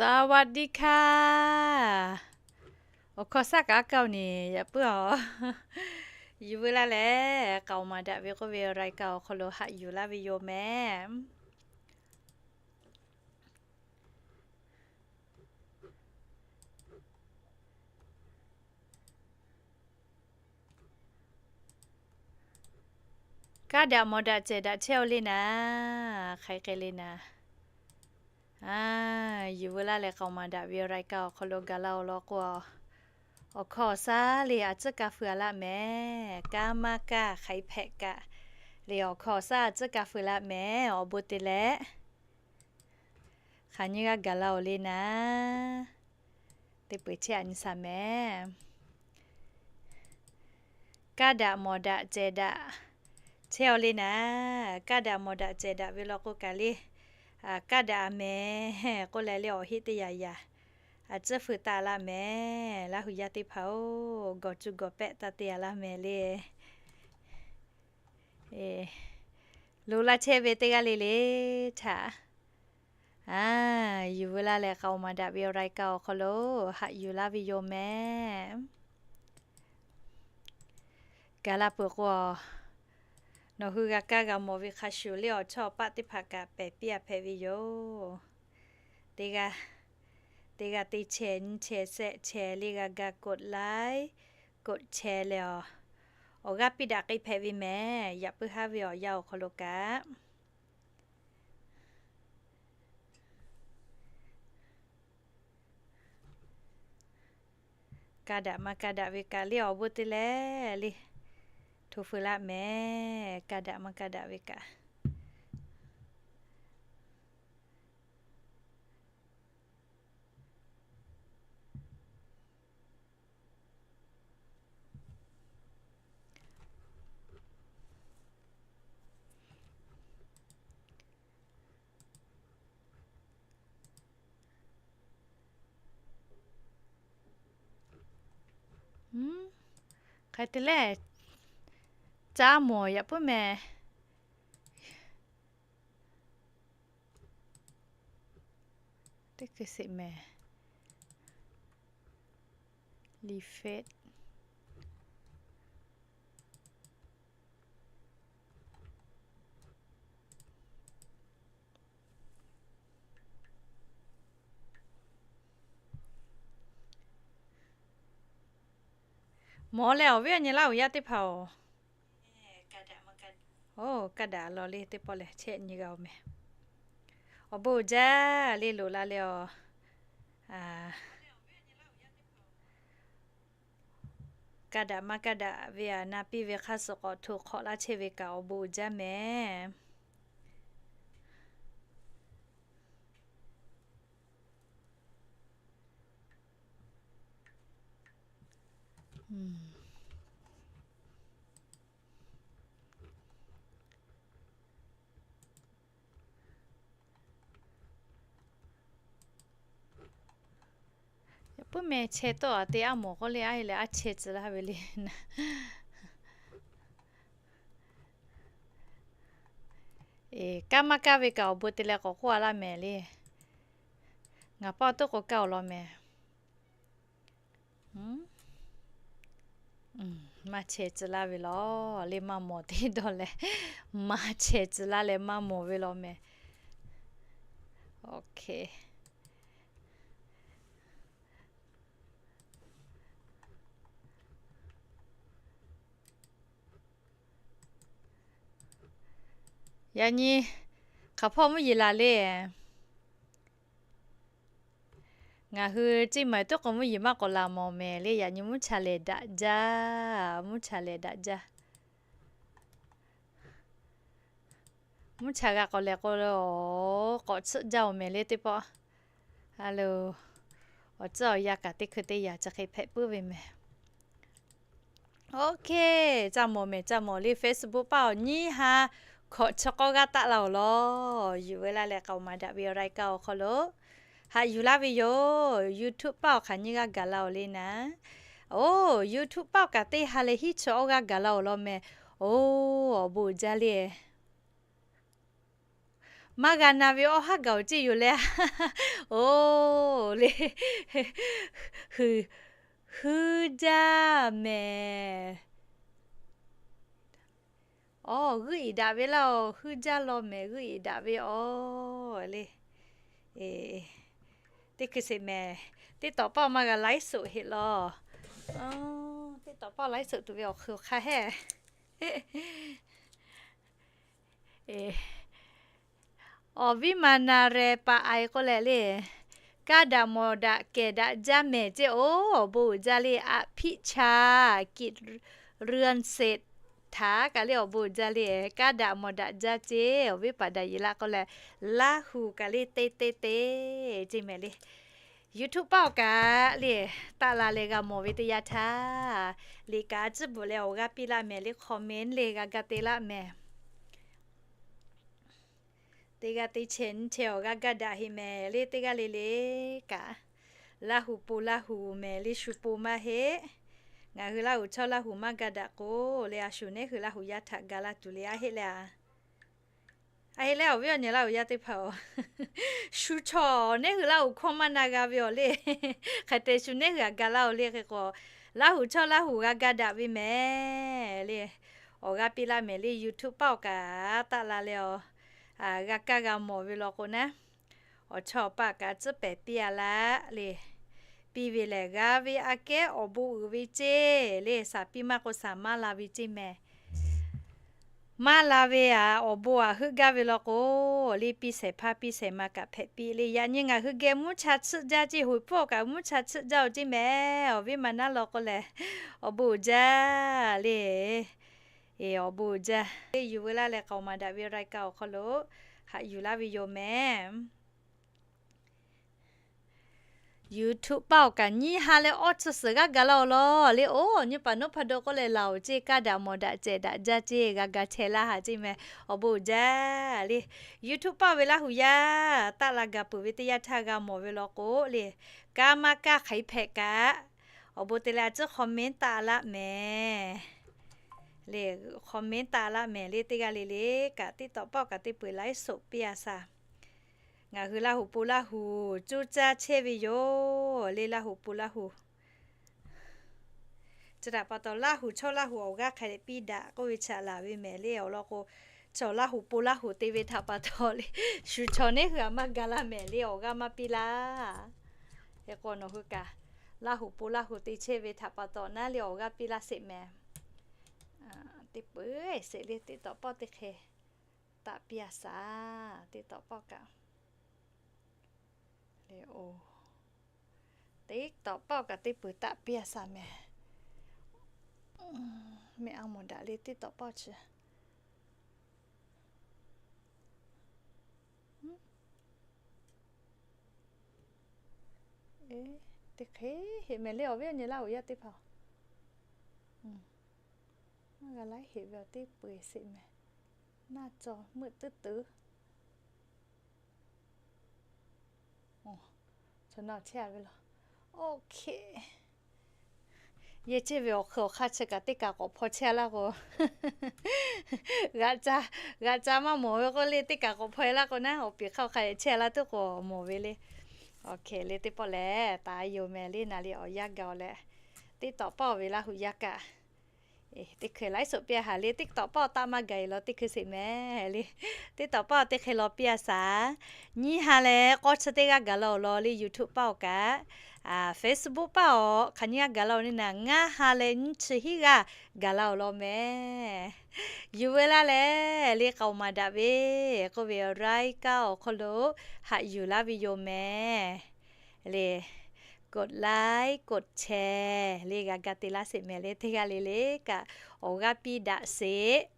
สวัสดีค่ะ Awˬ hkawˇ shaˉ kaꞈ aˉ kaˇ-oˬ ni, yaꞈ puiˉ-aˬ. Yuˬ veu laˇ leh, k'aoˍ maˍ daꞈ ve k'oˆ ve รายการ awˬ hk'aw lo haꞈ yuˬ laˇ ve yoˬ mehˍ. Kaˇ daꞈ mawˬ daꞈ cehˬ daꞈ chehˇ-oˆ le naˍ, hk'aˬ hk'e le naˍ. Yuˬ veu laˇ leh k'aoˍ maˍ daꞈ ve รายการ awˬ hk'aw lo gaˬ la-oˬ law k'o, awˬ hkawˇ awˬ shaˉ le a tcuhˉ kaˇ feu-a laˇ mehˍ. Kaˇ maˇ kaˇ hk'aˬ hk'e hpehꞈ kaꞈ le, awˬ hkawˇ awˬ shaˉ a tcuhˉ kaˇ feu laˇ mehˍ. Awˬ bon te leh hk'aˬ nyiˇ g'aˇ gaˬ la-oˬ le naˍ, teˇ peu-eˬ chehˇ a nyi shaˍ mehˍ. Kaˇ daꞈ mawˬ daꞈ cehˬ daꞈ chehˇ-oˆ le naˍ. Kaˇ daꞈ mawˬ daꞈ cehˬ daꞈ ve law k'o kaꞈ le, kaˇ daꞈ mehˍ k'oˆ leh le awˬ heˆ teˇ yanˇ yanˇ a tcuhˉ feu taˍ laˇ mehˍ. Laˇ hui yaˇ teˇ hpaˍ-oˬ, gawˬ cuˇ gawˬ pehˆ taˇ te-a laˇ mehˍ le. Loꞈ la chehˇ ve teˇ g'aˇ le le htaꞈ, yuˬ veu laˇ leh k'aoˍ maˍ daꞈ ve รายการ awˬ hk'aw lo haꞈ yuˬ laˇ ve yoˬ mehˍ. Gaˬ la peuˬ k'o, nawˬ hui g'a kaˇ g'a mawˬ ve hk'a shuˍ le awˬ chawˇ awˬ paˆ teˇ hpaˍ kaꞈ pehˬ piˇ-a hpehꞈ ve yoˬ. Teˇ g'aˇ, teˇ g'aˇ teˇ chehˇ nyiˇ chehˇ shehˆ chehˇ le g'a ga กดไลค์ กดแชร์ leh awˬ, awˬ g'aˇ piˇ daꞈ k'ai hpehꞈ ve mehˍ. Yaꞈ puiˉ haˉ ve awˬ yanˇ awˬ hk'aw lo kaꞈ, kaˇ daꞈ maˇ kaˇ daꞈ ve kaꞈ le awˬ bon te leh le, hto feu laˇ mehˍ. Kaˇ daꞈ maˇ kaˇ daꞈ ve kaꞈ. Hk'e te leh, caˇ mawˬ yaꞈ puiˉ mehˍ. Teˇ hkui sheˍ mehˍ. Liꞈ hpehꞈ mawˬ leh awˬ viˉ awˬ nyi laˇ awˬ yaˇ teˇ hpaˍ-oˬ, oˇ kaˇ daꞈ law le teˇ pawˆ lehˬ chehˇ nyi g'a-oˬ mehˍ. Awˬ bon uiˍ jaˇ le loꞈ la leh awˬ, kaˇ daꞈ maˇ kaˇ daꞈ ve aꞈ na piˇ ve hk'aˇ suh k'awꞈ hto hk'awꞈ laˇ chehˇ ve kaꞈ awˬ bon uiˍ jaˇ mehˍ. Yaꞈ puiˉ meh chehˇ tawˆ a te aˉ mawˬ k'oˆ le, a e leh a chehˇ tcuh laˇ ve le. Kaˇ maˇ kaˇ ve kaꞈ awˬ bon te leh k'awꞈ k'oˆ a laˇ mehˍ le. Ngaˬ paˇ toˆ k'o kaˇ awˬ lawn mehˍ. Maˇ chehˇ tcuh laˇ ve law le, maˇ mawˬ teˇ dawˇ leh, maˇ chehˇ tcuh laˇ leh maˇ mawˬ ve law mehˍ. Yaꞈ nyi hk'aˬ hpawˇ mvuhˇ yeˬ laˬ le. Ngaˬ hui ceˇ maˬ toˆ k'o mvuhˇ yeˬ maˇ k'awꞈ laˬ mawˬ mehˍ le. Yaꞈ nyi mvuhˇ cha lehˬ daꞈ jaˇ, mvuhˇ cha lehˬ daꞈ jaˇ. Mvuhˇ cha g'a k'awꞈ lehˬ k'o, k'awꞈ tsuhˆ jaˇ-oˬ mehˍ le teˇ pawˆ. A lo, awˬ tcuhˉ awˬ yanˇ kaꞈ teˇ hkui teˇ yanˇ chi hk'e hpehꞈ puiˉ ve mehˍ. Oˇ hk'e, caˇ mawˬ mehˍ caˇ mawˬ le Facebook paˇ awˬ nyiˇ ha hkawꞈ chi k'awˇ g'aˇ taˆ la-oˬ law. Yuˬ veu laˇ leh k'aoˍ maˍ daꞈ ve awˬ รายการ awˬ hk'aw lo haꞈ yuˬ laˇ ve yoˬ. YouTube paˇ awˬ hk'aˬ nyiˇ g'aˇ gaˬ la-oˬ le naˍ. Oˇ, YouTube paˇ awˬ kaꞈ teˇ ha leh hiˉ chi awˇ g'aˇ gaˬ la-oˬ law mehˍ. Oˇ, awˬ bon uiˍ jaˇ le. Maˇ g'a na ve awˇ haˉ gaˬ-oˬ ceˇ yoˬ leh. Oˬ le, huiˍ, huiˍ jaˇ mehˍ. Aˬ, g'euˆ iˍ daꞈ ve laˇ-oˬ, huiˍ jaˇ law mehˍ g'euˆ iˍ daꞈ ve aˬ le. Teˇ hkui sheˍ mehˍ, teˇ tawꞈ paˆ maˇ g'a ไลฟ์สด heˆ law. Teˇ tawꞈ paˆ ไลฟ์สด tuˬ ve awˬ hk'aw hk'a hehˉ. Awˬ viˉ ma na reh pa ai k'oˆ leh le, kaˇ daꞈ mawˬ daꞈ kehˬ daꞈ jaˇ mehˍ ceˇ oˬ, awˬ bon uiˍ jaˇ le, อภิชากิจ เรือนเศรษฐา kaꞈ le awˬ bon uiˍ jaˇ le, kaˇ daꞈ mawˬ daꞈ jaˇ ceˇ, awˬ viˉ paˍ daꞈ yeˬ laˇ k'oˆ leh, Laˇ huˍ kaꞈ le te te te ceˇ mehˍ le. YouTube paˆ awˬ kaꞈ le, taˆ la leh g'a mawˬ ve teˇ yanˇ htaˇ, liꞈ kaꞈ a ciˉ bvuhꞈ leh awˬ g'aˇ piˇ laˇ mehˍ le, comment le g'a ga te laˇ mehˍ. Teˇ g'aˇ teˇ chehˇ nyiˇ chehˇ awˬ g'aˇ gaˇ daꞈ heˆ mehˍ le, teˇ g'aˇ le le kaꞈ, Laˇ huˍ po Laˇ huˍ mehˍ le shu po maˇ heˆ. Ngaˬ hui Laˇ huˍ chaw Laˇ huˍ maˇ ga daꞈ k'o le, a shu neˉ hui Laˇ huˍ yaˇ htaꞈ ga laˇ tuˬ le a heˆ le a. A heˆ leh awˬ viˉ awˬ nyi Laˇ huˍ yaˇ teˇ hpaˍ-oˬ, shu chaw neˉ hui Laˇ huˍ hkawˇ maˇ na g'a ve awˬ le. Hk'e te shu neˉ hui aꞈ ga laˇ-oˬ le hk'e k'o, Laˇ huˍ chaw Laˇ huˍ g'a ga daꞈ ve mehˍ le. Awˬ g'aˇ piˇ laˇ mehˍ le, YouTube paˆ awˬ kaꞈ taˆ la leh awˬ g'a kaˇ g'a mawˬ ve law k'o naˉ, awˬ chawˇ awˬ paˆ kaꞈ tcuhˉ pehˍ piˇ a laˇ le. Piˇ ve lehˬ g'a ve aꞈ kehˉ awˬ bon uiˍ ve ceˇ le, shaˍ piˇ maˇ k'o shaˍ maˇ la ve ceˇ mehˍ. Maˇ la ve aꞈ awˬ bon aꞈ heuˆ gaˇ ve law k'o, le piˇ shehˍ hpaˇ piˇ shehˍ ma kaꞈ hpehꞈ piˇ le. Yaꞈ nyi ngaˬ hui geh mvuhˇ cha tsuhˆ jaˇ ceˇ, hoꞈ pfuhˇ awˬ kaꞈ mvuhˇ cha tsuhˆ jaˇ-oˬ ceˇ mehˍ. Awˬ viˉ ma naˉ law k'oˆ leh, awˬ bon uiˍ jaˇ le. Awˬ bon uiˍ jaˇ le, yuˬ veu laˇ leh k'aoˍ maˍ daꞈ ve รายการ awˬ hk'aw lo haꞈ yuˬ laˇ ve yoˬ mehˍ. YouTube paˆ awˬ kaꞈ nyiˇ ha leh awˇ chi suhˍ g'aˇ gaˬ laˇ-oˬ law le. Oˬ, nyi paˍ nawˉ hpaˇ daw k'oˆ leh laˬ-oˬ ceˇ, kaˇ daꞈ mawˬ daꞈ cehˬ daꞈ jaˇ ceˇ, g'a ga chehˇ laˇ ha ceˇ mehˍ. Awˬ bon uiˍ jaˇ le. YouTube paˆ ve Laˇ huˍ yaˇ taˆ la gaˬ peuˬ ve teˇ yanˇ htaˇ g'a mawˬ ve law k'o le, kaˇ maˇ kaˇ hk'aˬ hpehꞈ kaꞈ, awˬ bon te leh a ciˉ comment taˆ laˇ mehˍ le. Comment taˆ laˇ mehˍ le, teˇ g'aˇ le le kaꞈ, TikTok paˆ awˬ kaꞈ teˇ peuˬ ไลฟ์สด piˇ a shaˍ. Ngaˬ hui Laˇ huˍ po Laˇ huˍ coˇ caˇ chehˇ ve yoˬ le, Laˇ huˍ po Laˇ huˍ. Chi htaꞈ pa taw Laˇ huˍ chaw Laˇ huˍ awˬ g'aˇ hk'a dehꞈ piˇ daꞈ k'oˆ ve chaꞈ laˬ ve mehˍ le. Awˬ lawn k'o, chaw Laˇ huˍ po Laˇ huˍ te ve htaꞈ pa taw le, shu chaw neˉ hui aꞈ maˇ ga laˇ mehˍ le, awˬ g'aˇ maˇ piˇ laˇ. Hk'e k'o nawˬ hui kaꞈ Laˇ huˍ po Laˇ huˍ te chehˇ ve htaꞈ pa taw naˉ le awˬ g'aˇ piˇ laˇ sheˍ mehˍ. Teˇ peuˬ sheˍ le, TikTok paˆ teˇ hk'e taˆ piˇ a shaˍ, TikTok paˆ kaꞈ le. TikTok paˆ awˬ kaꞈ teˇ peuˬ taˆ piˇ a shaˍ mehˍ. Mehˆ a mawˬ daꞈ le TikTok paˆ chi. Teˇ hk'e heˆ mehˍ le, awˬ viˉ awˬ nyi Laˇ huˍ yaˇ teˇ hpaˍ. Maˇ g'a laiˉ heˆ ve awˬ teˇ peuˬ sheˍ mehˍ. Naˇ cawˬ meuˆ tuˉ tuˬ. Chaw na chehˇ a ve laˬ. Oˇ hk'e, yehˇ chehˇ ve awˬ hk'e awˬ hk'aˇ chi kaꞈ teˇ kaꞈ k'awꞈ hpaw chehˇ laˇ k'o, g'aꞈ ca, g'aꞈ ca maˇ mawˬ ve k'oˆ le, teˇ kaꞈ k'awꞈ hpaw e laˇ k'o naˉ, awˬ piˍ hk'aˇ awˬ hk'a chehˇ laˇ tuˉ k'o mawˬ ve le. Oˇ hk'e le, teˇ pawˆ lehˬ taˍ yoˬ mehˍ le, naˍ li awˬ yanˇ gaˬ-oˬ leh, TikTok paˆ ve Laˇ huˍ yaˇ kaꞈ teˇ hk'e ไลฟ์สด piˇ a haˍ le, TikTok paˆ taˆ maˇ gaˬ e law teˇ hkui sheˍ mehˍ le. TikTok paˆ teˇ hk'e law piˇ a shaˍ. Nyiˇ ha leh k'awˇ chi teˇ g'aˇ gaˬ laˇ-oˬ law le, YouTube paˆ awˬ kaꞈ, Facebook paˆ awˬ hk'aˬ nyiˇ g'aˇ gaˬ laˇ-oˬ le, naˍ ngaˇ ha leh nyiˇ chi hiˉ g'aˇ gaˬ laˇ-oˬ law mehˍ. Yuˬ veu laˇ leh le, k'aoˍ maˍ daꞈ ve k'oˆ ve รายการ awˬ hk'aw lo haꞈ yuˬ laˇ ve yoˬ mehˍ le. กดไลค์ กดแชร์ le g'a ga te laˇ sheˍ mehˍ le, teˇ g'aˇ le le kaꞈ awˬ g'aˇ piˇ daꞈ sheˍ.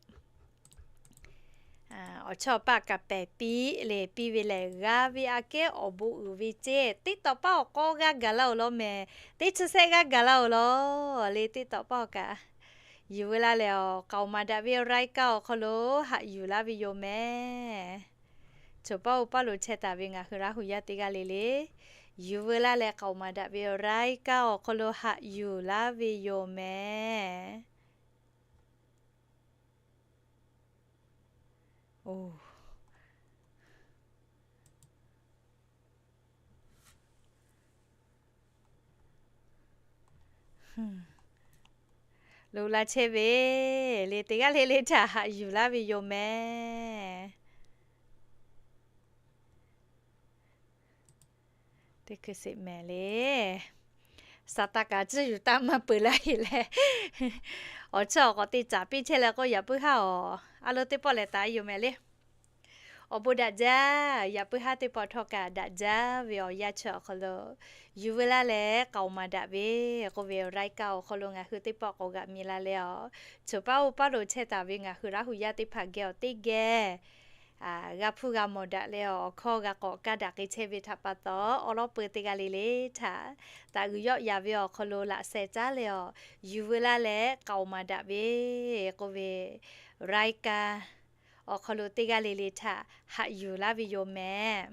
Awˬ chawˇ awˬ paˆ kaꞈ pehˬ piˇ le, piˇ ve lehˬ g'a ve aꞈ kehˉ awˬ bon uiˍ ve ceˇ. TikTok paˆ awˬ k'awˇ g'aˇ gaˬ laˇ-oˬ law mehˍ, teˇ chi sehˆ g'aˇ gaˬ laˇ-oˬ law le, TikTok paˆ awˬ kaꞈ. Yuˬ veu laˇ leh awˬ k'aoˍ maˍ daꞈ ve รายการ awˬ hk'aw lo haꞈ yuˬ laˇ ve yoˬ mehˍ. Choˬ paˇ oˇ paˇ lo chehˇ taˍ ve ngaˬ hui Laˇ huˍ yaˇ teˇ g'aˇ le le, yuˬ veu laˇ leh k'aoˍ maˍ daꞈ ve รายการ awˬ hk'aw lo haꞈ yuˬ laˇ ve yoˬ mehˍ. Oˬ, Loꞈ la chehˇ ve le, teˇ g'aˇ le le htaꞈ haꞈ yuˬ laˇ ve yoˬ mehˍ. Teˇ hkui sheˍ mehˍ le. Saˍtanˍ kaꞈ tcuhˇ yuˬ taˇ maˇ peuˬ laˇ heˆ leh, awˬ chiˇ awˬ k'awꞈ te caˍ piˇ chehˇ leh k'o, yaꞈ puiˉ haˉ awˬ a lo teˇ pawˆ lehˬ taˍ yoˬ mehˍ le. Awˬ bon daꞈ jaˇ. Yaꞈ puiˉ haˉ teˇ pawˆ htawˇ kaꞈ daꞈ jaˇ ve awˬ yanˇ chi awˬ hk'aw lo, yuˬ veu laˇ leh k'aoˍ maˍ daꞈ ve k'oˆ ve รายการ awˬ hk'aw lo ngaˬ hui teˇ pawˆ k'awꞈ g'aꞈ mi la leh awˬ, choˬ paˉ oˇ paˉ lo chehˇ taˍ ve ngaˬ hui Laˇ huˍ yaˇ teˇ hpaˍ geh awˬ teˇ geh g'a hpuˇ g'a mawˬ daꞈ leh awˬ, awˬ hkawˇ g'a k'awꞈ kaˇ daꞈ k'ai chehˇ ve htaꞈ pa taw, awˬ lawn peuˬ teˇ g'aˇ le le htaꞈ taꞈ g'uiˬ yawˆ yaˍ ve awˬ hk'aw lo laꞈ sheh caˉ leh awˬ, yuˬ veu laˇ leh k'aoˍ maˍ daꞈ ve k'oˆ ve รายการ awˬ hk'aw lo teˇ g'aˇ le le htaꞈ haꞈ yuˬ laˇ ve yoˬ mehˍ.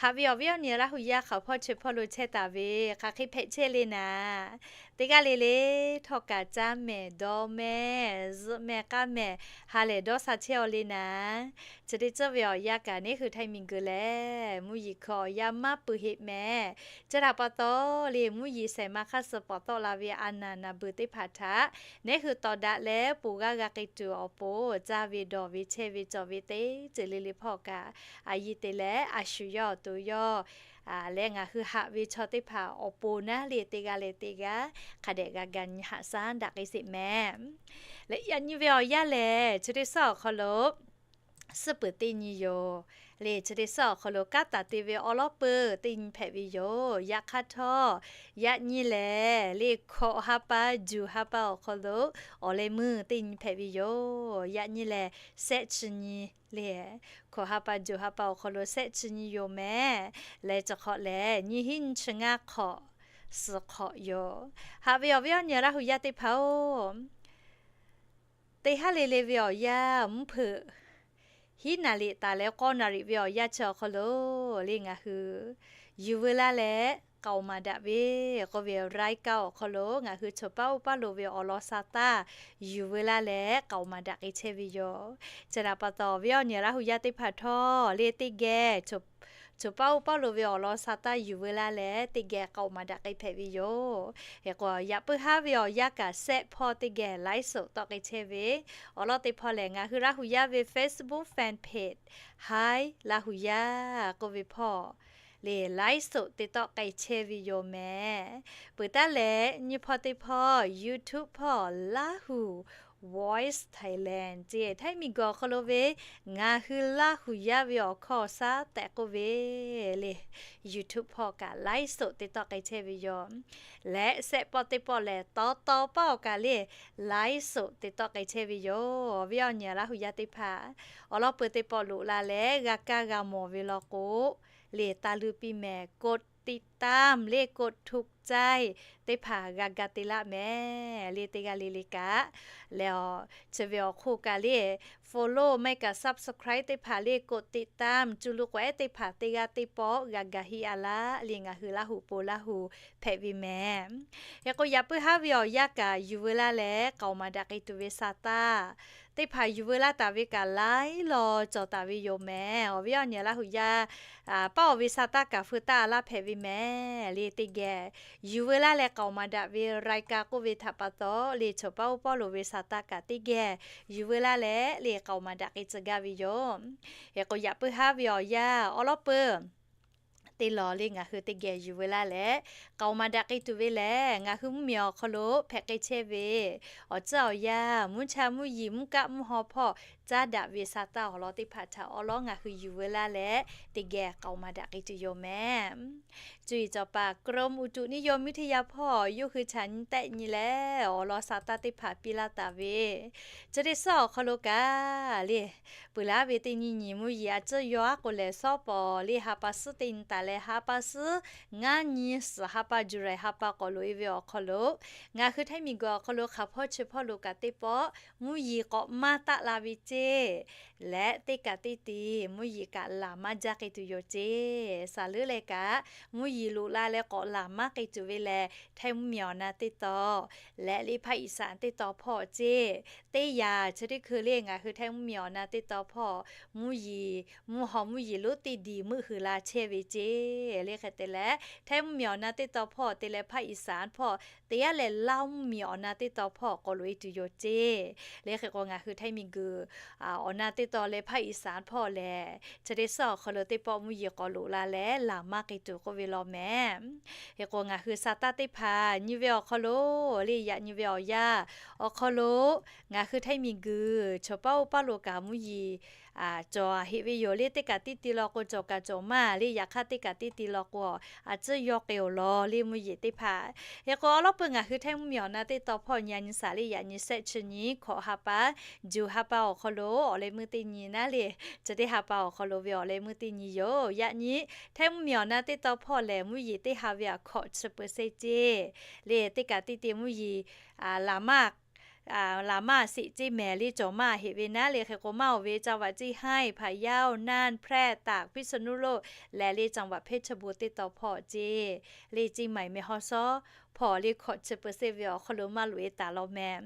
Haꞈ ve awˬ viˉ awˬ nyi Laˇ huˍ yaˇ hk'aˬ hpawˇ chi hpawˇ lo chehˇ taˍ ve, hk'aˬ hk'e hpehꞈ chehˇ le naˍ, teˇ g'aˇ le le htawˇ kaꞈ caˇ mehˍ dawˇ mehˍ zuhꞈ mehˍ k'aˇ mehˍ ha lehˬ dawˇ sha chehˇ aw le naˍ. Chi teˇ tcuhˉ ve awˬ yanˇ kaꞈ neˉ hui htaiˇ miˬ guiˬ lehˬ, mvuhˇ yeˬ hkui awˬ yanˇ maˇ peuˬ heˆ mehˍ. Chi htaꞈ pa taw le, mvuhˇ yeˬ shehˍ ma hk'aˇ suh pawˍ tawˆ la ve a naˍ naˍ beuˬ teˇ hpaˍ htaꞈ neˉ hui tawˍ daꞈ leh ponˬ g'aˇ g'a k'ai tuˬ awˬ pon, caˇ ve dawˬ ve chehˇ ve cawˬ ve teˇ ceuˬ le le hpawˇ kaꞈ, a yiˇ te leh a shu yawˇ awˬ to yawˇ leh ngaˬ hui haꞈ ve chaw teˇ hpaˍ awˬ pon naˉ le teˇ g'aˇ leh teˇ g'aˇ hk'a dehꞈ g'a ga nyi haꞈ shaˉ daꞈ k'ai sheˍ mehˍ. Leh yaꞈ nyi ve awˬ yanˇ lehˬ, chi teˇ suhˉ awˬ hk'aw lo suhˉ peuˬ teˇ nyi yoˬ. Le chi teˇ suhˉ awˬ hk'aw lo kanˉ taˍ te ve awˬ lawn peuˬ teˇ nyi hpehꞈ ve yoˬ. Yaꞈ hk'aˇ htawˇ, yaꞈ nyi lehˬ le hkawꞈ ha pa juˬ ha pa awˬ hk'aw lo awˬ leh meuˇ teˇ nyi hpehꞈ ve yoˬ. Yaꞈ nyi lehˬ shehˆ chi nyi le, hkawꞈ ha pa juˬ ha pa awˬ hk'aw lo shehˆ chi nyi yoˬ mehˍ. Leh chi hk'awꞈ lehˬ nyiˇ hinˉ nyiˇ chi ngaˇ hk'awꞈ suhˍ hk'awꞈ yoˬ. Haꞈ ve awˬ viˉ awˬ nyi Laˇ huˍ yaˇ teˇ hpaˍ-oˬ, teˇ haˉ le le ve awˬ yanˇ mvuhˇ hpeuꞈ hiˉ naˍ riˍ taˍ leh k'awˇ naˍ riˍ ve awˬ yanˇ chi awˬ hk'aw lo le ngaˬ hui yuˬ veu laˇ leh k'aoˍ maˍ daꞈ ve k'oˆ ve รายการ awˬ hk'aw lo ngaˬ hui choˬ paˉ oˇ paˉ lo ve awˬ lawn sha taˇ yuˬ veu laˇ leh k'aoˍ maˍ daꞈ k'ai chehˇ ve yoˬ. Chi htaꞈ pa taw, viˉ awˬ nyi Laˇ huˍ yaˇ teˇ hpaˍ htawˇ le teˇ geh choˬ paˉ oˇ paˉ lo ve awˬ lawn sha taˇ yuˬ veu laˇ leh teˇ geh k'aoˍ maˍ daꞈ k'ai hpehꞈ ve yoˬ. Hk'e k'o, yaꞈ puiˉ haˉ ve awˬ yanˇ kaꞈ shehˆ hpawˇ teˇ geh ไลฟ์สด tawˆ k'ai chehˇ ve awˬ lawn teˇ hpawˇ lehˬ, ngaˬ hui Laˇ huˍ yaˇ ve Facebook fan page Hi Laˇ huˍ yaˇ k'oˆ ve hpawˇ le ไลฟ์สด te tawˆ k'ai chehˇ ve yoˬ mehˍ. Peuˬ taˉ leh nyi hpawˇ teˇ hpawˇ YouTube hpawˇ Laˇ huˍ Voice Thailand ce htaiˇ miˬ guiˬ awˬ hk'aw lo ve ngaˬ hui Laˇ huˍ yaˇ ve awˬ hkawˇ awˬ shaˉ tehꞈ k'oˆ ve le YouTube hpawˇ kaꞈ ไลฟ์สด te tawˆ k'ai chehˇ ve yoˬ. Leh shehˆ pawˆ teˇ pawˆ lehˬ, taw taw paˇ awˬ kaꞈ le ไลฟ์สด te tawˆ k'ai chehˇ ve yoˬ. Viˉ awˬ nyi Laˇ huˍ yaˇ teˇ hpaˍ, awˬ lawn peuˬ teˇ pawˆ loꞈ la leh g'a kaˇ g'a mawˬ ve law k'o, le taˇ luˇ piˇ mehˍ กดติดตาม le กดถูกใจ teˇ hpaˍ g'a ga te laˇ mehˍ le teˇ g'aˇ le le kaꞈ. Leh awˬ chi ve awˬ hk'oˆ kaꞈ le follow maˇ heˆ kaꞈ subscribe teˇ hpaˍ le กดติดตาม cu lu k'awehˉ teˇ hpaˍ teˇ g'aˇ teˇ pawˆ g'a ga heˆ a laˇ le ngaˬ hui Laˇ huˍ po Laˇ huˍ hpehꞈ ve mehˍ. Hk'e k'o, yaꞈ puiˉ haˉ ve awˬ yanˇ kaꞈ yuˬ veu laˇ leh k'aoˍ maˍ daꞈ k'ai tuˬ ve sha taˇ teˇ hpaˍ yuˬ veu laˇ taˍ ve kaꞈ laiˉ law cawˬ taˍ ve yoˬ mehˍ. Awˬ viˉ awˬ nyi Laˇ huˍ yaˇ paˇ awˬ ve sha taˇ kaꞈ feu taˇ a laˇ hpehꞈ ve mehˍ le teˇ geh yuˬ veu laˇ leh k'aoˍ maˍ daꞈ ve รายการ k'oˆ ve htaꞈ pa taw le choˬ paˉ oˇ paˉ lo ve sha taˇ kaꞈ teˇ geh yuˬ veu laˇ leh le k'aoˍ maˍ daꞈ k'ai tcuh gaˇ ve yoˬ. Hk'e k'o, yaꞈ puiˉ haˉ ve awˬ yanˇ awˬ lawn peuˬ teˇ law le ngaˬ hui teˇ geh yuˬ veu laˇ leh k'aoˍ maˍ daꞈ k'ai tuˬ ve lehˬ, ngaˬ hui mvuhˇmiˬ awˬ hk'aw lo hpehꞈ k'ai chehˇ ve awˬ tcuhˉ awˬ yanˇ, mvuhˇ cha mvuhˇ yiˍ mvuhˇ kaˆ mvuhˇ haw hpawˇ caˉ daꞈ ve sha taˇ awˬ lawn teˇ hpaˍ htaꞈ awˬ lawn ngaˬ hui yuˬ veu laˇ leh teˇ geh k'aoˍ maˍ daꞈ k'ai tuˬ yoˬ mehˍ. Cuˇ yiˍ cawˬ paˍ กรมอุตุนิยมวิทยา hpawˇ yawˇ hui chaꞈ nyi tehˆ nyi leh awˬ lawn sha taˇ teˇ hpaˍ piˇ laˇ taˍ ve chi teˇ suhˉ awˬ hk'aw lo kaꞈ le peuˬ laˇ ve teˇ nyi nyi mvuhˇ yeˬ a ciˉ yaw aˉ k'o lehˬ, shawˉ pawˍ le ha pa suhˉ teˇ nyi taˍ leh ha pa suhˉ ngaˇ nyi suhˍ ha pa July ha pa k'awꞈ loꞈ e ve awˬ hk'aw lo ngaˬ hui htaiˇ miˬ guiˬ awˬ hk'aw lo hk'aˬ hpawˇ chi hpawˇ lo kaꞈ teˇ pawˆ mvuhˇ yeˬ k'awꞈ maˇ taˆ la ve ceˇ leh teˇ kaꞈ teˇ ti mvuhˇ yeˬ kaꞈ laˬ maˇ jaˇ k'ai tuˬ yoˬ ceˇ. Saˍ leuˉ leh kaꞈ mvuhˇ yeˬ loꞈ la leh k'awꞈ laˬ maˇ k'ai tuˬ ve lehˬ, Htaiˇ mvuhˇmiˬ awˬ na teˇ taw leh liˇ ภาคอีสาน teˇ taw hpawˇ ceˇ. Teˇ yanˇ chi teˇ hkui le ngaˬ hui Htaiˇ mvuhˇmiˬ awˬ na teˇ taw hpawˇ mvuhˇ yeˬ, mvuhˇ haw mvuhˇ yeˬ lonˉ teˇ diˬ meuˆ hui la chehˇ ve ceˇ. Le hk'e te leh Htaiˇ mvuhˇmiˬ awˬ na teˇ taw hpawˇ te leh ภาคอีสาน hpawˇ te yaˇ lehˬ Laˇ mvuhˇmiˬ awˬ na teˇ taw hpawˇ k'awꞈ loꞈ e tuˬ yoˬ ceˇ. Le hk'e k'o ngaˬ hui Htaiˇ miˬguiˬ awˬ na teˇ taw leh ภาคอีสาน hpawˇ lehˬ, chi teˇ suhˉ awˬ hk'aw lo teˇ pawˆ mvuhˇ yeˬ k'awꞈ loꞈ la leh laˬ maˇ k'ai tuˬ k'oˆ ve law mehˍ. Hk'e k'o ngaˬ hui sa taˇ teˇ hpaˍ nyi ve awˬ hk'aw lo, le yaꞈ nyi ve awˬ yanˇ awˬ hk'aw lo ngaˬ hui Htaiˇ miˬguiˬ chaw paˉ oˇ paˉ lo kaꞈ mvuhˇ yeˬ cawˬ heꞈ ve yoˬ. Le teˇ kaꞈ teˇ ti law k'o cawˬ kaꞈ cawˬ maˇ, le yaꞈ hk'aˇ teˇ kaꞈ teˇ ti law k'o a tcuhˇ yawˇ k'ai-oˬ law le mvuhˇ yeˬ teˇ hpaˍ. Hk'e k'o awˉ lawˉ peuˬ ngaˬ hui Htaiˇ mvuhˇmiˬ awˬ na teˇ taw hpawˇ nyi a nyi saˍ le yaꞈ nyi shehˆ chi nyi hkawꞈ ha pa, juˬ ha pa awˬ hk'aw lo awˬ leh meuˇ teˇ nyi naˉ le, chi teˇ ha pa awˬ hk'aw lo ve awˬ leh meuˇ teˇ nyi yoˬ. Yaꞈ nyi Htaiˇ mvuhˇmiˬ awˬ na teˇ taw hpawˇ lehˬ mvuhˇ yeˬ teˇ ha ve a hkawꞈ chi เปอร์เซ็นต์ ceˇ. Le teˇ kaꞈ teˇ ti mvuhˇ yeˬ laˬ maˇ laˬ maˇ sheˍ ceˇ mehˍ le cawˬ maˇ heꞈ ve naˉ le. Hk'e k'o maˇ oˬ ve จังหวัดเชียงราย พะเยา น่าน แพร่ ตาก พิษณุโลก leh le จังหวัดเพชรบูรณ์ teˇ taw hpawˇ ceˇ. Le เชียงใหม่ แม่ฮ่องสอน hpawˇ le hkawꞈ chi เปอร์เซ็นต์ ve awˬ hk'aw lo maˇ loꞈ e taˍ law mehˍ.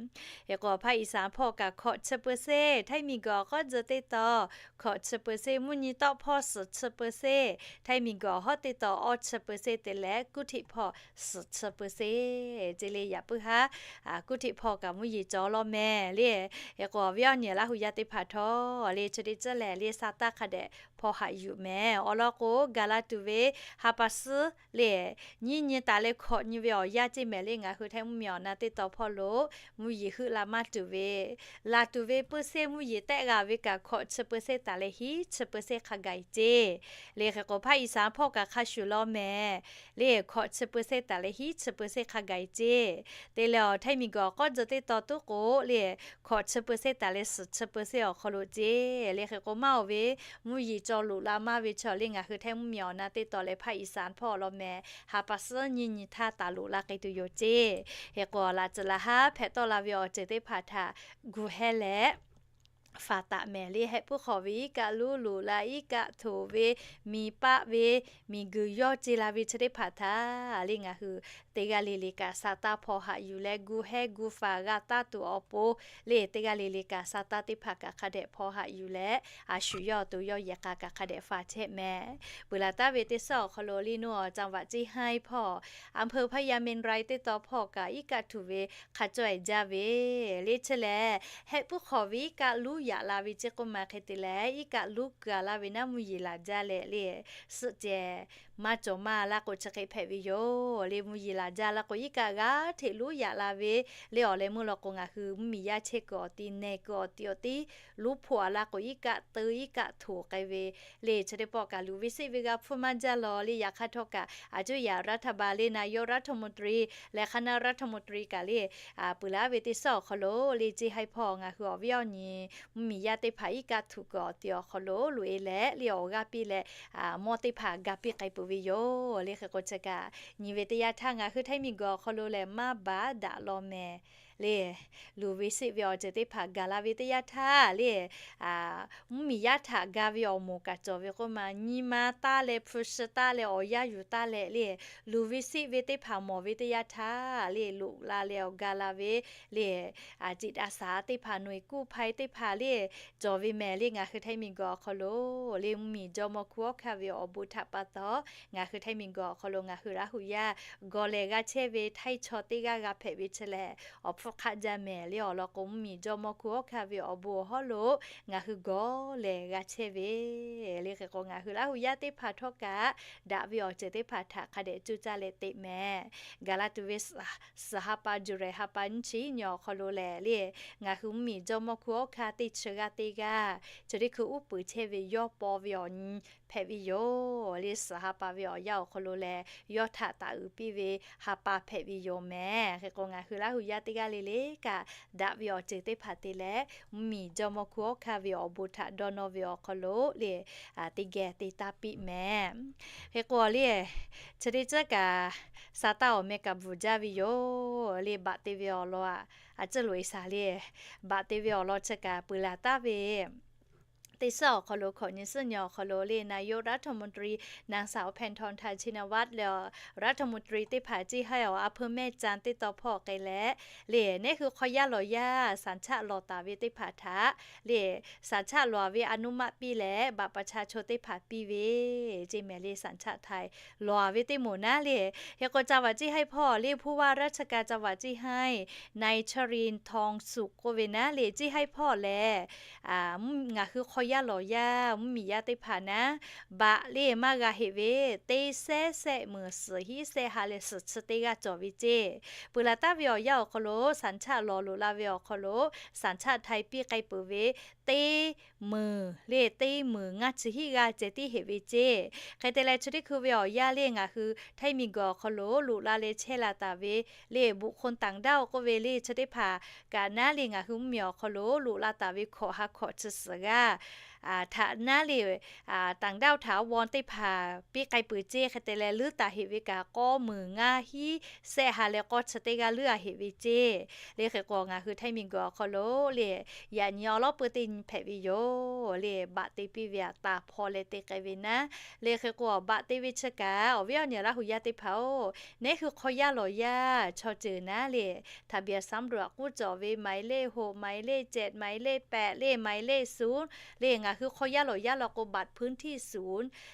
Hk'e k'o ภาคอีสาน hpawˇ kaꞈ hkawꞈ chi เปอร์เซ็นต์, Htaiˇ miˬguiˬ awˬ k'awˉ tcuh teˇ taw hkawꞈ chi เปอร์เซ็นต์, mvuhˇ nyi tawˆ hpawˇ suhˍ chi เปอร์เซ็นต์, Htaiˇ miˬguiˬ awˬ hawˉ teˇ taw awˇ chi เปอร์เซ็นต์ te leh kuˇ htiꞈ hpawˇ suhˍ chi เปอร์เซ็นต์ ceˇ. Le yaꞈ puiˉ haˉ kuˇ htiꞈ hpawˇ kaꞈ mvuhˇ yeˬ cawˬ law mehˍ le. Hk'e k'o awˬ viˉ awˬ nyi Laˇ huˍ yaˇ teˇ hpaˍ htawˇ le chi teˇ ceuˬ lehˬ le sa taˇ hk'a dehꞈ hpaw haꞈ yuˬ mehˍ. Awˬ lawn k'o ga la tuˬ ve ha pa suhˉ le nyiˇ nyi taˍ leh hkawꞈ nyi ve awˬ yanˇ ceˇ mehˍ le ngaˬ hui Htaiˇ mvuhˇmiˬ awˬ na teˇ taw hpawˇ lo mvuhˇ yeˬ heuˆ la maˇ tuˬ ve, laˬ tuˬ ve puiˇ seˇ mvuhˇ yeˬ tehˆ g'a ve kaꞈ hkawꞈ chi เปอร์เซ็นต์ taˍ leh hiˉ chi เปอร์เซ็นต์ hk'a gaˬ e ceˇ. Le hk'e k'o ภาคอีสาน hpawˇ kaꞈ hk'a shuˍ law mehˍ. Le hkawꞈ chi เปอร์เซ็นต์ taˍ leh hiˉ chi เปอร์เซ็นต์ hk'a gaˬ e ceˇ. Te leh awˬ Htaiˇ miˬguiˬ awˬ k'awˉ tcuh teˇ taw tuˉ k'o le hkawꞈ chi เปอร์เซ็นต์ taˍ leh suhˍ chi เปอร์เซ็นต์ awˬ hk'aw lo ceˇ. Le hk'e k'o maˇ oˬ ve mvuhˇ yeˬ cawˬ loꞈ la maˇ ve chaw le ngaˬ hui Htaiˇ mvuhˇmiˬ awˬ na teˇ taw leh ภาคอีสาน hpawˇ law mehˍ ha pa suhˉ nyiˇ nyi htaˇ taˍ loꞈ la k'ai tuˬ yoˬ ceˇ. Hk'e k'o laꞈ tcuhˍ laˬ haˉ hpehꞈ tawˆ la ve awˬ ceuˬ teˇ hpaˍ htaꞈ gu hehˇ leh faˍ taˍ mehˍ le. Heh puiˉ hk'awꞈ ve iˉ kaˆ luˉ loꞈ la iˉ kaˆ htoꞈ ve miˬ paˆ ve miˬguiˬ yawˇ ce la ve chi teˇ hpaˍ htaꞈ le ngaˬ hui teˇ g'aˇ le le kaꞈ sa taˇ hpaw haꞈ yuˬ leh gu hehˇ gu faˍ g'a taˇ tuˬ awˬ pon le teˇ g'aˇ le le kaꞈ sa taˇ teˇ hpaˍ kaꞈ hk'a dehꞈ hpaw haꞈ yuˬ leh a shu yawˇ awˬ to yawˇ yehˬ k'a kaꞈ hk'a dehꞈ faˍ chehˇ mehˍ. Peuˬ laˬ taˍ ve teˇ suhˉ awˬ hk'aw lo le nuˇ awˬ จังหวัดเชียงราย hpawˇ อำเภอพญาเมรุ teˇ taw hpawˇ kaꞈ iˉ kaˆ htoꞈ ve hk'a caweh jaˇ ve le chi lehˬ heh puiˉ hk'awꞈ ve iˉ kaˆ luˉ yaꞈ la ve ceˇ k'oˆ ma hk'e te leh iˉ kaˆ luˉ kaꞈ la ve naˉ mvuhˇ yeˬ laˬ jaˇ leh le suhˆ cehˬ maˇ cawˬ maˇ laˇ k'o chi hk'e hpehꞈ ve yoˬ. Le mvuhˇ yeˬ laˬ jaˇ laˇ k'o iˉ kaˆ g'aˇ hteꞈ luˉ yaꞈ la ve le awˬ leh meuˇ law k'o ngaˬ hui mvuhˇmiˬ yaˇ chehˇ kuiˬ awˬ ti nehˬ kuiˬ awˬ ti awˬ tiˉ luˉ hpoˆ a laˇ k'o iˉ kaˆ teu iˉ kaˆ htoꞈ k'ai ve le chi teˇ pawˆ kaꞈ luˬ ve seˆ ve g'a hpfuhˇ maˇ jaˇ law le. Yaꞈ hk'aˇ htawˇ kaꞈ a cuˇ yaꞈ รัฐบาล le นายกรัฐมนตรี leh คณะรัฐมนตรี kaꞈ le peuˬ laˬ ve teˇ suhˉ awˬ hk'aw lo le ceˇ haiˉ hpawˇ ngaˬ hui awˬ viˉ awˬ nyi mvuhˇmiˬ yaˇ teˇ hpaˍ iˉ kaˆ htoꞈ kuiˬ awˬ ti awˬ hk'aw lo loꞈ e leh le awˬ g'aˇ piˇ leh mawˇ teˇ hpaˍ ga piˇ k'ai peuˬ ve yoˬ. Le hk'e k'o chi kaꞈ nyi ve teˇ yanˇ htaˇ ngaˬ hui Htaiˇ miˬguiˬ awˬ hk'aw lo lehˬ maˇ baˬ daꞈ law mehˍ le. Luˬ ve seˆ ve awˬ ceuˬ teˇ hpaˍ gaˬ la ve teˇ yanˇ htaˇ le mvuhˇmiˬ yaˇ htaꞈ ga ve awˬ moˍ kaꞈ cawˬ ve k'oˆ ma nyi ma taˇ leh hpu shi taˇ leh awˬ yanˇ yuˬ taˇ leh le luˬ ve seˆ ve teˇ hpaˍ mawˬ ve teˇ yanˇ htaˇ le loꞈ la leh awˬ ga la ve le จิตอาสา teˇ hpaˍ หน่วยกู้ภัย teˇ hpaˍ le cawˬ ve mehˍ le. Ngaˬ hui Htaiˇ miˬguiˬ awˬ hk'aw lo le mvuhˇmiˬ jawˇmawˇ hkuˇ awˉ hkanˇ ve awˬ bon htaꞈ pa taw ngaˬ hui Htaiˇ miˬguiˬ awˬ hk'aw lo ngaˬ hui Laˇ huˍ yaˇ gawˬ lehˬ g'a chehˇ ve Htaiˇ chaw teˇ g'aˇ g'a hpehꞈ ve chi lehˬ awˬ hpfuhˇ hk'aˆ jaˇ mehˍ le. Awˬ lawn k'o mvuhˇmiˬ jawˇmawˇ hkuˇ awˉ hkanˇ ve awˬ bon awˬ hawˉ lo ngaˬ hui gawˬ lehˬ g'a chehˇ ve le. Hk'e k'o ngaˬ hui Laˇ huˍ yaˇ teˇ hpaˍ htawˇ kaꞈ daꞈ ve awˬ ceuˬ teˇ hpaˍ htaꞈ hk'a dehꞈ cuˇ caˇ leh teꞈ mehˍ. Gaˬ la tuˬ ve suhˍ ha pa July ha pa nyiˇ chi nyiˇ awˬ hk'aw lo lehˬ le ngaˬ hui mvuhˇmiˬ jawˇmawˇ hkuˇ awˉ hkanˇ teˇ chi g'aˇ teˇ g'aˇ chi teˇ hkui uˉ peunˍ chehˇ ve yawˇ paw ve awˬ nyi hpehꞈ ve yoˬ. Le suhˍ ha pa ve awˬ yanˇ awˬ hk'aw lo lehˬ yawˇ htaꞈ taˍ uiˍ piˇ ve ha pa hpehꞈ ve yoˬ mehˍ. Hk'e k'o ngaˬ hui Laˇ huˍ yaˇ teˇ g'aˇ le le kaꞈ daꞈ ve awˬ ceuˬ teˇ hpaˍ te leh mvuhˇmiˬ jawˇmawˇ hkuˇ awˉ hkanˇ ve awˬ bon htaꞈ dawˇ nawˇ ve awˬ hk'aw lo le teˇ geh te taˇ piˇ mehˍ. Hk'e k'o le chi teˇ ceuˬ kaꞈ sa taˇ awˬ meh kaꞈ bvuhˬ jaˇ ve yoˬ. Le baꞈ te ve awˬ lawn a, a ciˉ loꞈ e shaˍ le baꞈ te ve awˬ lawn chi kaꞈ peuˬ laˬ taˍ ve teˇ suhˉ awˬ hk'aw lo hkawꞈ nyi suhˉ nyi awˬ hk'aw lo le นายกรัฐมนตรี นางสาว แพทองธาร ชินวัตร le รัฐมนตรี teˇ hpaˍ ciˇ haiˉ awˬ a hpeu mehˇ caˇ teˇ taw hpawˇ k'ai leh, le neˉ hui hk'aw yaˇ lawˬ yaˇ สัญชาติ lawˬ taˍ ve teˇ hpaˍ htaꞈ le สัญชาติ lawˬ ve อนุมัติ piˇ leh บัตรประชาชน teˇ hpaˍ piˇ ve ceˇ mehˍ le สัญชาติไทย lawˬ ve teˇ moˍ naˉ le. Hk'e k'o จังหวัด ciˇ haiˉ hpawˇ le ผู้ว่าราชการจังหวัด ciˇ haiˉ นาย ชรินทร์ ทองสุข k'oˆ ve naˉ le ciˇ haiˉ hpawˇ lehˬ, ngaˬ hui hk'aw yaˇ lawˬ yaˇ mvuhˇmiˬ yaˇ teˇ hpaˍ naˉ, บัตร le maˇ g'a heꞈ ve, teˇ sehˉ sehˆ meunˍ suhˍ hiˉ sehˆ ha leh suhˍ chi teˇ g'aˇ cawˬ ve ceˇ. Peuˬ laˬ taˍ ve awˬ yanˇ awˬ hk'aw lo สัญชาติ lawˬ loꞈ la ve awˬ hk'aw lo สัญชาติไทย piˇ k'ai peuˬ ve teˇ meunˍ le teˇ meunˍ ngaˇ chi hiˉ g'aˇ ceh tiˉ heꞈ ve ceˇ. Hk'e te leh chi teˇ hkui ve awˬ yanˇ le ngaˬ hui Htaiˇ miˬguiˬ awˬ hk'aw lo loꞈ la leh chehˇ la taˍ ve le บุคคลต่างด้าว k'oˆ ve le chi teˇ hpaˍ kaꞈ naˉ le ngaˬ hui mvuhˇmiˬ awˬ hk'aw lo loꞈ la taˍ ve hkawꞈ ha hkawꞈ chi suhˍ g'aˇ htaꞈ naˉ le ต่างด้าว htaꞈ วัน teˇ hpaˍ piˇ k'ai peuˬ ceˇ. Hk'e te leh leuˉ taˍ heꞈ ve kaꞈ k'awˇ meunˍ ngaˇ hiˉ sehˆ ha leh k'awˇ chi teˇ g'aˇ leuˉ a heꞈ ve ceˇ. Le hk'e k'o ngaˬ hui Htaiˇ miˬguiˬ awˬ hk'aw lo le yaꞈ nyi awˬ lawˉ peu teˇ nyi hpehꞈ ve yoˬ le บัตร te piˇ ve aꞈ taˍ hpawˇ leh te k'ai ve naˉ. Le hk'e k'o บัตร te ve chi kaꞈ awˬ viˉ awˬ nyi Laˇ hu yaˇ teˇ hpaˍ-oˬ, neˉ hui hk'aw yaˇ lawˬ yaˇ chaw ceuˬ naˉ le ทะเบียนสำรวจ k'uˉ cawˬ ve หมายเลขหก หมายเลขเจ็ด หมายเลขแปด le หมายเลขศูนย์ le ngaˬ hui hk'aw yaˇ lawˬ yaˇ law k'o บัตรพื้นที่ศูนย์